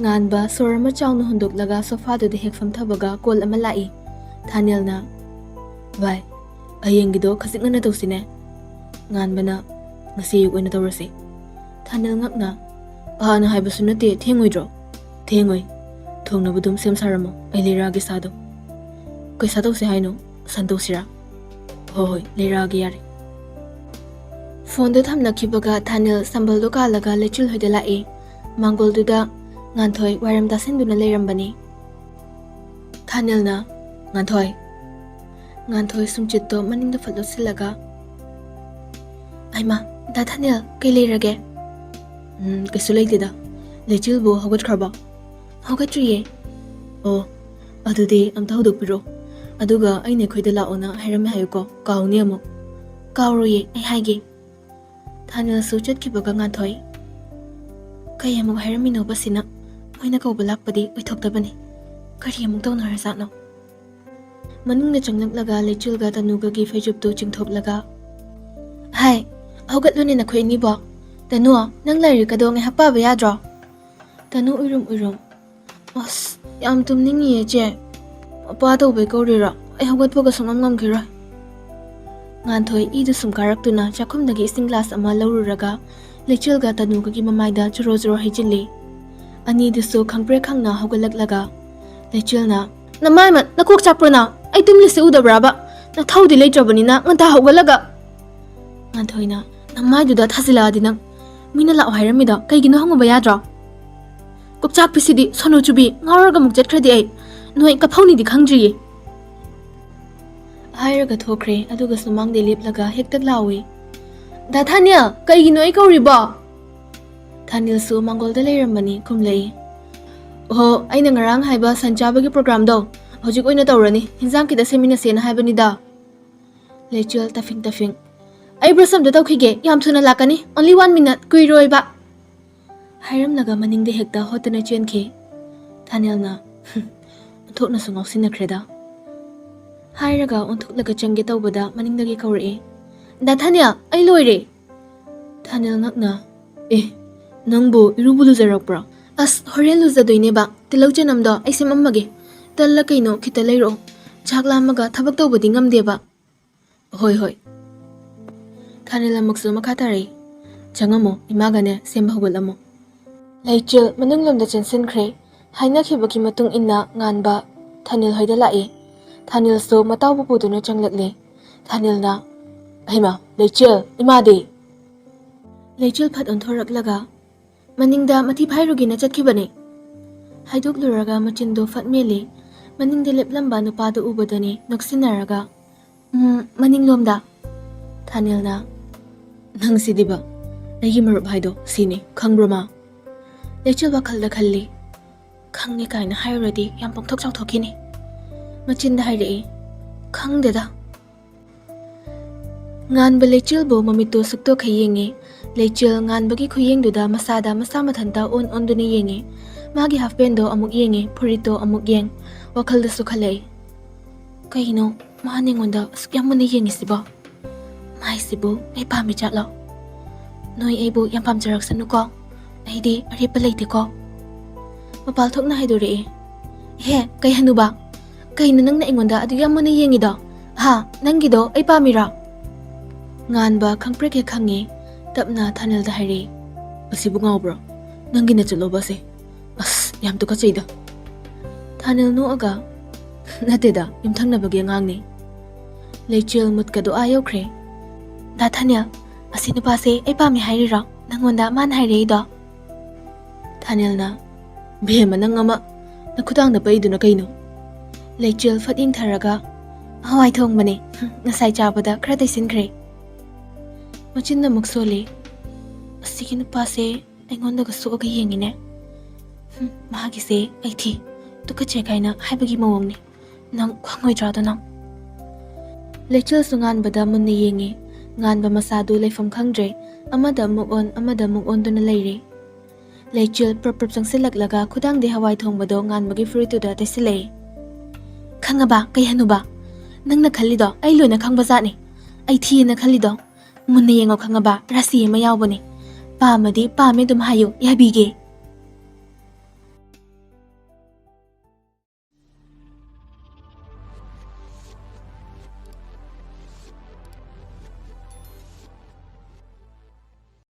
ꯉꯥꯟꯕ ꯁꯣꯔ ꯑꯃ ꯆꯥꯎꯅ ꯍꯣꯟꯗꯣꯛꯂꯒ ꯁꯣꯐꯥꯗꯨꯗ ꯍꯦꯛ ꯐꯝꯊꯕꯒ ꯀꯣꯜ ꯑꯃ ꯂꯥꯛꯏ꯫ ꯊꯥꯅꯦꯜꯅ, "ꯚꯥꯏ, ꯍꯌꯦꯡꯒꯤꯗꯣ ꯈꯖꯤꯛ ꯉꯟꯅ ꯇꯧꯁꯤꯅꯦ꯫" ꯉꯥꯟꯕꯅ, "ꯉꯁꯤ ꯑꯌꯨꯛ ꯑꯣꯏꯅ ꯇꯧꯔꯁꯤ꯫" ꯊꯥꯅꯦꯜ ꯉꯛꯅ, "ꯑꯍꯥꯅ ꯍꯥꯏꯕꯁꯨ ꯅꯠꯇꯦ, ꯊꯦꯡꯉꯣꯏꯗ꯭ꯔꯣ?" "ꯊꯦꯡꯉꯣꯏ꯫ ꯊꯣꯡꯅꯕ ꯑꯗꯨꯝ ꯁꯦꯝ ꯁꯥꯔꯝꯃꯣ, ꯑꯩ ꯂꯩꯔꯛꯑꯒꯦ ꯁꯥꯗꯣ꯫" "ꯀꯩ ꯁꯥ ꯇꯧꯁꯦ ꯍꯥꯏꯅꯣ? ꯁꯟ ꯇꯧꯁꯤꯔꯥ?" "ꯍꯣꯏ ꯍꯣꯏ, ꯂꯩꯔꯛꯑꯒꯦ ꯌꯥꯔꯦ꯫" ꯐꯣꯟꯗꯣ ꯊꯝꯅꯈꯤꯕꯒ ꯊꯥꯅꯦꯜ ꯁꯝꯕꯜꯗꯣ ꯀꯥꯜꯂꯒ ꯂꯩꯆꯤꯜ ꯍꯣꯏꯗ ꯂꯥꯛꯏ꯫ ꯃꯥꯡꯒꯣꯜꯗꯨꯗ ꯉꯥꯟꯊꯣꯏ ꯋꯥꯏꯔꯝ ꯇꯥꯁꯤꯟꯗꯨꯅ ꯂꯩꯔꯝꯕꯅꯤ꯫ ꯊꯥꯅꯤꯜꯅ, "ꯉꯥꯟꯊꯣꯏ"꯫ ꯉꯥꯟꯊꯣꯏ ꯁꯨꯝꯆꯤꯠꯇꯣ ꯃꯅꯤꯡꯗ ꯐꯠ ꯂꯣꯠꯁꯤꯜꯂꯒ, "ꯍꯩꯃꯥ, ꯗꯥ ꯊꯥꯅꯤꯜ, ꯀꯩ ꯂꯩꯔꯒꯦ?" "ꯎꯝ, ꯀꯩꯁꯨ ꯂꯩꯇꯦꯗ꯫ ꯂꯩꯆꯤꯜꯕꯨ ꯍꯧꯒꯠꯈ꯭ꯔꯕꯣ?" "ꯍꯧꯒꯠꯇ꯭ꯔꯤꯌꯦ"꯫ "ꯑꯣ, ꯑꯗꯨꯗꯤ ꯑꯝꯇ ꯍꯧꯗꯣꯛꯄꯤꯔꯣ꯫ ꯑꯗꯨꯒ ꯑꯩꯅ ꯑꯩꯈꯣꯏꯗ ꯂꯥꯛꯑꯣꯅ ꯍꯥꯏꯔꯝꯃꯦ ꯍꯥꯏꯌꯨꯀꯣ, ꯀꯥꯎꯅꯤ ꯑꯃꯨꯛ"꯫ "ꯀꯥꯎꯔꯣꯏꯌꯦ, ꯑꯩ ꯍꯥꯏꯒꯦ"꯫ ꯊꯥꯅꯤꯜꯁꯨ ꯆꯠꯈꯤꯕꯒ ꯉꯥꯟꯊꯣꯏ, "ꯀꯩ ꯑꯃꯨꯛ ꯍꯥꯏꯔꯝꯃꯤꯅꯣꯕ ꯁꯤꯅ? ꯃꯣꯏꯅ ꯀꯧꯕ ꯂꯥꯛꯄꯗꯤ ꯑꯣꯏꯊꯣꯛꯇꯕꯅꯤ꯫ ꯀꯔꯤ ꯑꯃꯨꯛ ꯇꯧꯅꯔꯖꯥꯠꯅꯣ?" ꯃꯅꯨꯡꯗ ꯆꯪꯂꯛꯂꯒ ꯂꯩꯆꯤꯜꯒ ꯇꯅꯨꯒꯒꯤ ꯐꯩꯖꯨꯞꯇꯨ ꯆꯤꯡꯊꯣꯛꯂꯒ, "ꯍꯥꯏ, ꯍꯧꯒꯠꯂꯨꯅꯦ ꯅꯈꯣꯏ ꯑꯅꯤꯕꯣ꯫ ꯇꯅꯨ, ꯅꯪ ꯂꯥꯏꯔꯤꯛ ꯑꯗꯣ ꯉꯥꯏꯍꯥꯛ ꯄꯥꯕ ꯌꯥꯗ꯭ꯔꯣ?" ꯇꯅꯨ ꯎꯏꯔꯨꯝ ꯎꯏꯔꯨꯝ, "ꯑꯁ, ꯌꯥꯝ ꯇꯨꯝꯅꯤꯡꯉꯤꯌꯦ ꯆꯦ꯫ ꯃꯄꯥ ꯇꯧꯕꯩ ꯀꯧꯔꯤꯔꯣ? ꯑꯩ ꯍꯧꯒꯠꯄꯒ ꯁꯨꯡꯉꯝ ꯉꯝꯈꯤꯔꯣꯏ"꯫ ꯉꯥꯟꯊꯣꯏ ꯏꯗꯨ ꯁꯨꯝ ꯀꯥꯔꯛꯇꯨꯅ ꯆꯥꯛꯈꯨꯝꯗꯒꯤ ꯏꯁꯤꯡ ꯒ꯭ꯂꯥꯁ ꯑꯃ ꯂꯧꯔꯨꯔꯒ ꯂꯩꯆꯤꯜꯒ ꯇꯅꯨꯒꯒꯤ ꯃꯃꯥꯏꯗ ꯆꯨꯔꯣ ꯆꯨꯔꯣ ꯍꯩꯖꯤꯜꯂꯤ꯫ ꯑꯅꯤꯗꯨꯁꯨ ꯈꯪꯄ꯭ꯔꯦꯛ ꯈꯪꯅ ꯍꯧꯒꯠꯂꯛꯂꯒ ꯂꯩꯆꯤꯜꯅ, "ꯅꯃꯥꯏꯃꯠ, ꯅꯀꯣꯛ ꯆꯥꯛꯄ꯭ꯔꯣ ꯅꯪ? ꯑꯩ ꯇꯨꯝꯂꯤꯁꯦ ꯎꯗꯕ꯭ꯔꯥꯕ? ꯅꯊꯧꯗꯤ ꯂꯩꯇ꯭ꯔꯕꯅꯤꯅ ꯉꯟꯇꯥ ꯍꯧꯒꯠꯂꯒ"꯫ ꯉꯥꯟꯊꯣꯏꯅ, "ꯅꯃꯥꯏꯗꯨꯗ ꯊꯥꯖꯤꯜꯂꯛꯑꯗꯤ ꯅꯪ꯫ ꯃꯤꯅ ꯂꯥꯛꯑꯣ ꯍꯥꯏꯔꯝꯃꯤꯗꯣ ꯀꯩꯒꯤꯅꯣ ꯍꯪꯉꯨꯕ ꯌꯥꯗ꯭ꯔꯣ? ꯀꯣꯛꯆꯥꯛꯄꯤꯁꯤꯗꯤ, ꯁꯣꯅꯣ ꯆꯨꯕꯤ, ꯉꯥꯎꯔꯒ ꯑꯃꯨꯛ ꯆꯠꯈ꯭ꯔꯗꯤ ꯑꯩ ꯅꯣꯏ ꯀꯐꯧꯅꯤꯗꯤ ꯈꯪꯗ꯭ꯔꯤꯌꯦ"꯫ ꯍꯥꯏꯔꯒ ꯊꯣꯛꯈ꯭ꯔꯦ꯫ ꯑꯗꯨꯒ ꯁꯨꯃꯥꯡꯗ ꯂꯦꯞꯂꯒ ꯍꯦꯛꯇ ꯂꯥꯎꯏ, "ꯗꯥ ꯊꯥꯅꯤꯜ, ꯀꯩꯒꯤꯅꯣ ꯑꯩ ꯀꯧꯔꯤꯕꯣ?" ꯊꯥꯅꯤꯜꯁꯨ ꯃꯥꯡꯒꯣꯜꯗ ꯂꯩꯔꯝꯕꯅꯤ, ꯈꯨꯝꯂꯛꯏ, "ꯑꯣꯍꯣ, ꯑꯩꯅ ꯉꯔꯥꯡ ꯍꯥꯏꯕ ꯁꯟ ꯆꯥꯕꯒꯤ ꯄ꯭ꯔꯣꯒ꯭ꯔꯥꯝꯗꯣ ꯍꯧꯖꯤꯛ ꯑꯣꯏꯅ ꯇꯧꯔꯅꯤ, ꯍꯤꯟꯖꯥꯡ ꯈꯤꯇ ꯁꯦꯝꯃꯤꯟꯅꯁꯦꯅ ꯍꯥꯏꯕꯅꯤꯗ"꯫ ꯂꯩꯆꯤꯜ ꯇꯐꯤꯡ ꯇꯐꯤꯡ, "ꯑꯩ ꯕ꯭ꯔꯁ ꯑꯝꯇ ꯇꯧꯈꯤꯒꯦ, ꯌꯥꯝ ꯊꯨꯅ ꯂꯥꯛꯀꯅꯤ, only one minute, ꯀꯨꯏꯔꯣꯏꯕ"꯫ ꯍꯥꯏꯔꯝꯂꯒ ꯃꯅꯤꯡꯗ ꯍꯦꯛꯇ ꯍꯣꯠꯇꯅ ꯆꯦꯟꯈꯤ꯫ ꯊꯥꯅꯤꯜꯅ, "ꯍꯨꯝ, ꯑꯣꯟꯊꯣꯛꯅꯁꯨ ꯉꯥꯎꯁꯤꯟꯅꯈ꯭ꯔꯦꯗ"꯫ ꯍꯥꯏꯔꯒ ꯑꯣꯟꯊꯣꯛꯂꯒ ꯆꯪꯒꯦ ꯇꯧꯕꯗ ꯃꯅꯤꯡꯗꯒꯤ ꯀꯧꯔꯛꯏ, "ꯗꯥ ꯊꯥꯅꯤꯜ, ꯑꯩ ꯂꯣꯏꯔꯦ"꯫ ꯊꯥꯅꯤꯜ ꯉꯛꯅ, "ꯑꯦ, ꯅꯪꯕꯨ ꯏꯔꯨꯕꯨ ꯂꯨꯖꯔꯛꯄ꯭ꯔꯣ?" "ꯑꯁ, ꯍꯣꯔꯦꯟ ꯂꯨꯖꯗꯣꯏꯅꯦꯕ, ꯇꯤꯜꯍꯧ ꯆꯅꯝꯗꯣ ꯑꯩ ꯁꯦꯝꯃꯝꯃꯒꯦ, ꯇꯜꯂ ꯀꯩꯅꯣ ꯈꯤꯇ ꯂꯩꯔꯛꯑꯣ, ꯆꯥꯛ ꯂꯥꯝꯃꯒ ꯊꯕꯛ ꯇꯧꯕꯗꯤ ꯉꯝꯗꯦꯕ"꯫ "ꯍꯣꯏ, ꯍꯣꯏ"꯫ ꯊꯥꯅꯤꯜ ꯑꯃꯨꯛꯁꯨ ꯃꯈꯥ ꯇꯥꯔꯛꯏ, "ꯆꯪꯉꯝꯃꯣ, ꯏꯃꯥꯒꯅꯦ ꯁꯦꯝꯕ ꯍꯧꯒꯠꯂꯝꯃꯣ"꯫ ꯂꯩꯆꯤꯜ ꯃꯅꯨꯡꯂꯣꯝꯗ ꯆꯦꯟꯁꯤꯟꯈ꯭ꯔꯦ꯫ ꯍꯥꯏꯅꯈꯤꯕꯒꯤ ꯃꯇꯨꯡ ꯏꯟꯅ ꯉꯥꯟꯕ ꯊꯥꯅꯤꯜ ꯍꯣꯏꯗ ꯂꯥꯛꯏ꯫ ꯊꯥꯅꯤꯜꯁꯨ ꯃꯇꯥꯎꯕꯨ ꯄꯨꯗꯨꯅ ꯆꯪꯂꯛꯂꯦ꯫ ꯊꯥꯅꯤꯜꯅ, "ꯍꯩꯃꯥ, ꯂꯩꯆꯤꯜ, ꯏꯃꯥꯗꯤ?" ꯂꯩꯆꯤꯜ ꯐꯠ ꯑꯣꯟꯊꯣꯔꯛꯂꯒ, "ꯃꯅꯤꯡꯗ ꯃꯊꯤ ꯐꯥꯏꯔꯨꯒꯦꯅ ꯆꯠꯈꯤꯕꯅꯦ"꯫ ꯍꯥꯏꯗꯣꯛꯂꯨꯔꯒ ꯃꯆꯤꯟꯗꯣ ꯐꯠ ꯃꯦꯜꯂꯤ꯫ ꯃꯅꯤꯡꯗ ꯂꯦꯞꯂꯝꯕ ꯅꯨꯄꯥꯗꯨ ꯎꯕꯗꯅꯤ ꯅꯣꯛꯁꯤꯟꯅꯔꯒ, "ꯎꯝ, ꯃꯅꯤꯡꯂꯣꯝꯗ꯫" ꯊꯥꯅꯤꯜꯅ, "ꯅꯪꯁꯤꯗꯤꯕ, ꯑꯩꯒꯤ ꯃꯔꯨꯞ ꯍꯥꯏꯗꯣ ꯁꯤꯅꯤ, ꯈꯪꯕ꯭ꯔꯣ ꯃꯥ?" ꯂꯩꯆꯤꯜ ꯋꯥꯈꯜꯗ ꯈꯜꯂꯤ, "ꯈꯪꯉꯦ ꯀꯥꯏꯅ ꯍꯥꯏꯔꯨꯔꯗꯤ ꯌꯥꯝ ꯄꯣꯡꯊꯣꯛ ꯆꯥꯎꯊꯣꯛꯈꯤꯅꯤ꯫" ꯃꯆꯤꯟꯗ ꯍꯥꯏꯔꯛꯏ, "ꯈꯪꯗꯦꯗ꯫" ꯉꯥꯟꯕ ꯂꯩꯆꯤꯜꯕꯨ ꯃꯃꯤꯠꯇꯨ ꯁꯨꯛꯇꯣꯛꯈꯩ ꯌꯦꯡꯉꯤ꯫ ꯂꯩꯆꯤꯜ ꯉꯥꯟꯕꯒꯤ ꯈꯨꯌꯦꯡꯗꯨꯗ ꯃꯁꯥꯗ ꯃꯁꯥ ꯃꯊꯟꯇ ꯑꯣꯟ ꯑꯣꯟꯗꯨꯅ ꯌꯦꯡꯉꯤ꯫ ꯃꯥꯒꯤ ꯍꯥꯐ ꯄꯦꯟꯗꯣ ꯑꯃꯨꯛ ꯌꯦꯡꯉꯤ, ꯐꯨꯔꯤꯠꯇꯣ ꯑꯃꯨꯛ ꯌꯦꯡ꯫ ꯋꯥꯈꯜꯗꯁꯨ ꯈꯜꯂꯛꯏ, "ꯀꯩꯅꯣ ꯃꯥꯅ ꯑꯩꯉꯣꯟꯗ ꯑꯁꯨꯛ ꯌꯥꯝ ꯃꯨꯟꯅ ꯌꯦꯡꯉꯤꯁꯤꯕꯣ? ꯃꯥꯏꯁꯤꯕꯨ ꯑꯩ ꯄꯥꯝꯃꯤ ꯖꯥꯠꯂꯣ? ꯅꯣꯏ ꯑꯩꯕꯨ ꯌꯥꯝ ꯄꯥꯝꯖꯔꯛꯁꯅꯨꯀꯣ꯫ ꯑꯩꯗꯤ ꯑꯔꯦꯞꯄ ꯂꯩꯇꯦꯀꯣ꯫" ꯃꯄꯥꯜ ꯊꯣꯛꯅ ꯍꯥꯏꯗꯣꯔꯛꯏ, "ꯍꯦ, ꯀꯩ ꯍꯅꯨꯕ? ꯀꯩꯅꯣ ꯅꯪꯅ ꯑꯩꯉꯣꯟꯗ ꯑꯗꯨꯛ ꯌꯥꯝ ꯃꯨꯟꯅ ꯌꯦꯡꯉꯤꯗꯣ? ꯍꯥ? ꯅꯪꯒꯤꯗꯣ ꯑꯩ ꯄꯥꯝꯃꯤꯔꯣ?" ꯉꯥꯟꯕ ꯈꯪꯄ꯭ꯔꯦꯛ ꯍꯦꯛ ꯈꯪꯉꯤ꯫ ꯇꯞꯅ ꯊꯥꯅꯤꯜꯗ ꯍꯥꯏꯔꯛꯏ, "ꯑꯁꯤꯕꯨ ꯉꯥꯎꯕ꯭ꯔꯣ? ꯅꯪꯒꯤ ꯅꯆꯠꯂꯣꯕ ꯑꯁꯦ꯫ ꯑꯁ, ꯌꯥꯝ ꯇꯨꯀꯠꯆꯩꯗ꯫" ꯊꯥꯅꯤꯜ ꯅꯣꯛꯑꯒ, "ꯅꯠꯇꯦꯗ, ꯌꯨꯝꯊꯪꯅꯕꯒꯤ ꯑꯉꯥꯡꯅꯤ꯫" ꯂꯩꯆꯤꯜ ꯃꯨꯠꯀꯗꯣ ꯑꯥ ꯌꯧꯈ꯭ꯔꯦ꯫ "ꯗꯥ ꯊꯥꯅꯤꯜ, ꯑꯁꯤ ꯅꯨꯄꯥꯁꯦ ꯑꯩ ꯄꯥꯝꯃꯤ ꯍꯥꯏꯔꯤꯔꯣ? ꯅꯪꯉꯣꯟꯗ ꯃꯥꯅ ꯍꯥꯏꯔꯛꯏꯗꯣ?" ꯊꯥꯅꯤꯜꯅ, "ꯕꯦꯝꯃ ꯅꯪ ꯑꯃ, ꯅꯈꯨꯗꯥꯡꯗ ꯄꯛꯏꯗꯨꯅ ꯀꯩꯅꯣ?" ꯂꯩꯆꯤꯜ ꯐꯠ ꯌꯦꯡꯊꯔꯒ, "ꯍꯋꯥꯏ ꯊꯣꯡꯕꯅꯦ꯫ ꯉꯁꯥꯏ ꯆꯥꯕꯗ ꯈꯔ ꯇꯩꯁꯤꯟꯈ꯭ꯔꯦ꯫" ꯃꯆꯤꯟ ꯑꯃꯨꯛ ꯁꯣꯜꯂꯤ꯫ "ꯑꯁꯤꯒꯤ ꯅꯨꯄꯥꯁꯦ ꯑꯩꯉꯣꯟꯗꯒ ꯁꯣꯛꯑꯒ ꯌꯦꯡꯉꯤꯅꯦ꯫ ꯍꯨꯝ, ꯃꯥꯒꯤꯁꯦ ꯑꯩ ꯊꯤ, ꯇꯨꯀꯠꯆꯩ ꯀꯥꯏꯅ ꯍꯥꯏꯕꯒꯤ ꯃꯑꯣꯡꯅꯤ꯫ ꯅꯪ ꯈꯪꯉꯣꯏꯗ꯭ꯔꯥꯗꯣ ꯅꯪ?" ꯂꯩꯆꯤꯜꯁꯨ ꯉꯥꯟꯕꯗ ꯃꯨꯟꯅ ꯌꯦꯡꯉꯤ꯫ ꯉꯥꯟꯕ ꯃꯁꯥꯗꯨ ꯂꯩꯐꯝ ꯈꯪꯗ꯭ꯔꯦ꯫ ꯑꯃꯗ ꯑꯃꯨꯛ ꯑꯣꯟ, ꯑꯃꯗ ꯑꯃꯨꯛ ꯑꯣꯟꯗꯨꯅ ꯂꯩꯔꯦ꯫ ꯂꯩꯆꯤꯜ ꯄ꯭ꯔꯞ ꯄ꯭ꯔꯞ ꯆꯪꯁꯤꯜꯂꯛꯂꯒ ꯈꯨꯗꯥꯡꯗꯩ ꯍꯋꯥꯏ ꯊꯣꯡꯕꯗꯣ ꯉꯥꯟꯕꯒꯤ ꯐꯨꯔꯤꯠꯇꯨꯗ ꯇꯩꯁꯤꯜꯂꯛꯏ꯫ "ꯈꯪꯉꯕ, ꯀꯩ ꯍꯅꯨꯕ? ꯅꯪꯅ ꯈꯜꯂꯤꯗꯣ ꯑꯩ ꯂꯣꯏꯅ ꯈꯪꯕ ꯖꯥꯠꯅꯤ꯫ ꯑꯩ ꯊꯤꯌꯦꯅ ꯈꯜꯂꯤꯗꯣ꯫ ꯃꯨꯟꯅ ꯌꯦꯡꯉꯣ ꯈꯪꯉꯕ, ꯔꯥꯁꯤ ꯑꯃ ꯌꯥꯎꯕꯅꯦ꯫ ꯄꯥꯝꯃꯗꯤ ꯄꯥꯝꯃꯦ ꯑꯗꯨꯝ ꯍꯥꯏꯌꯨ, ꯌꯥꯕꯤꯒꯦ꯫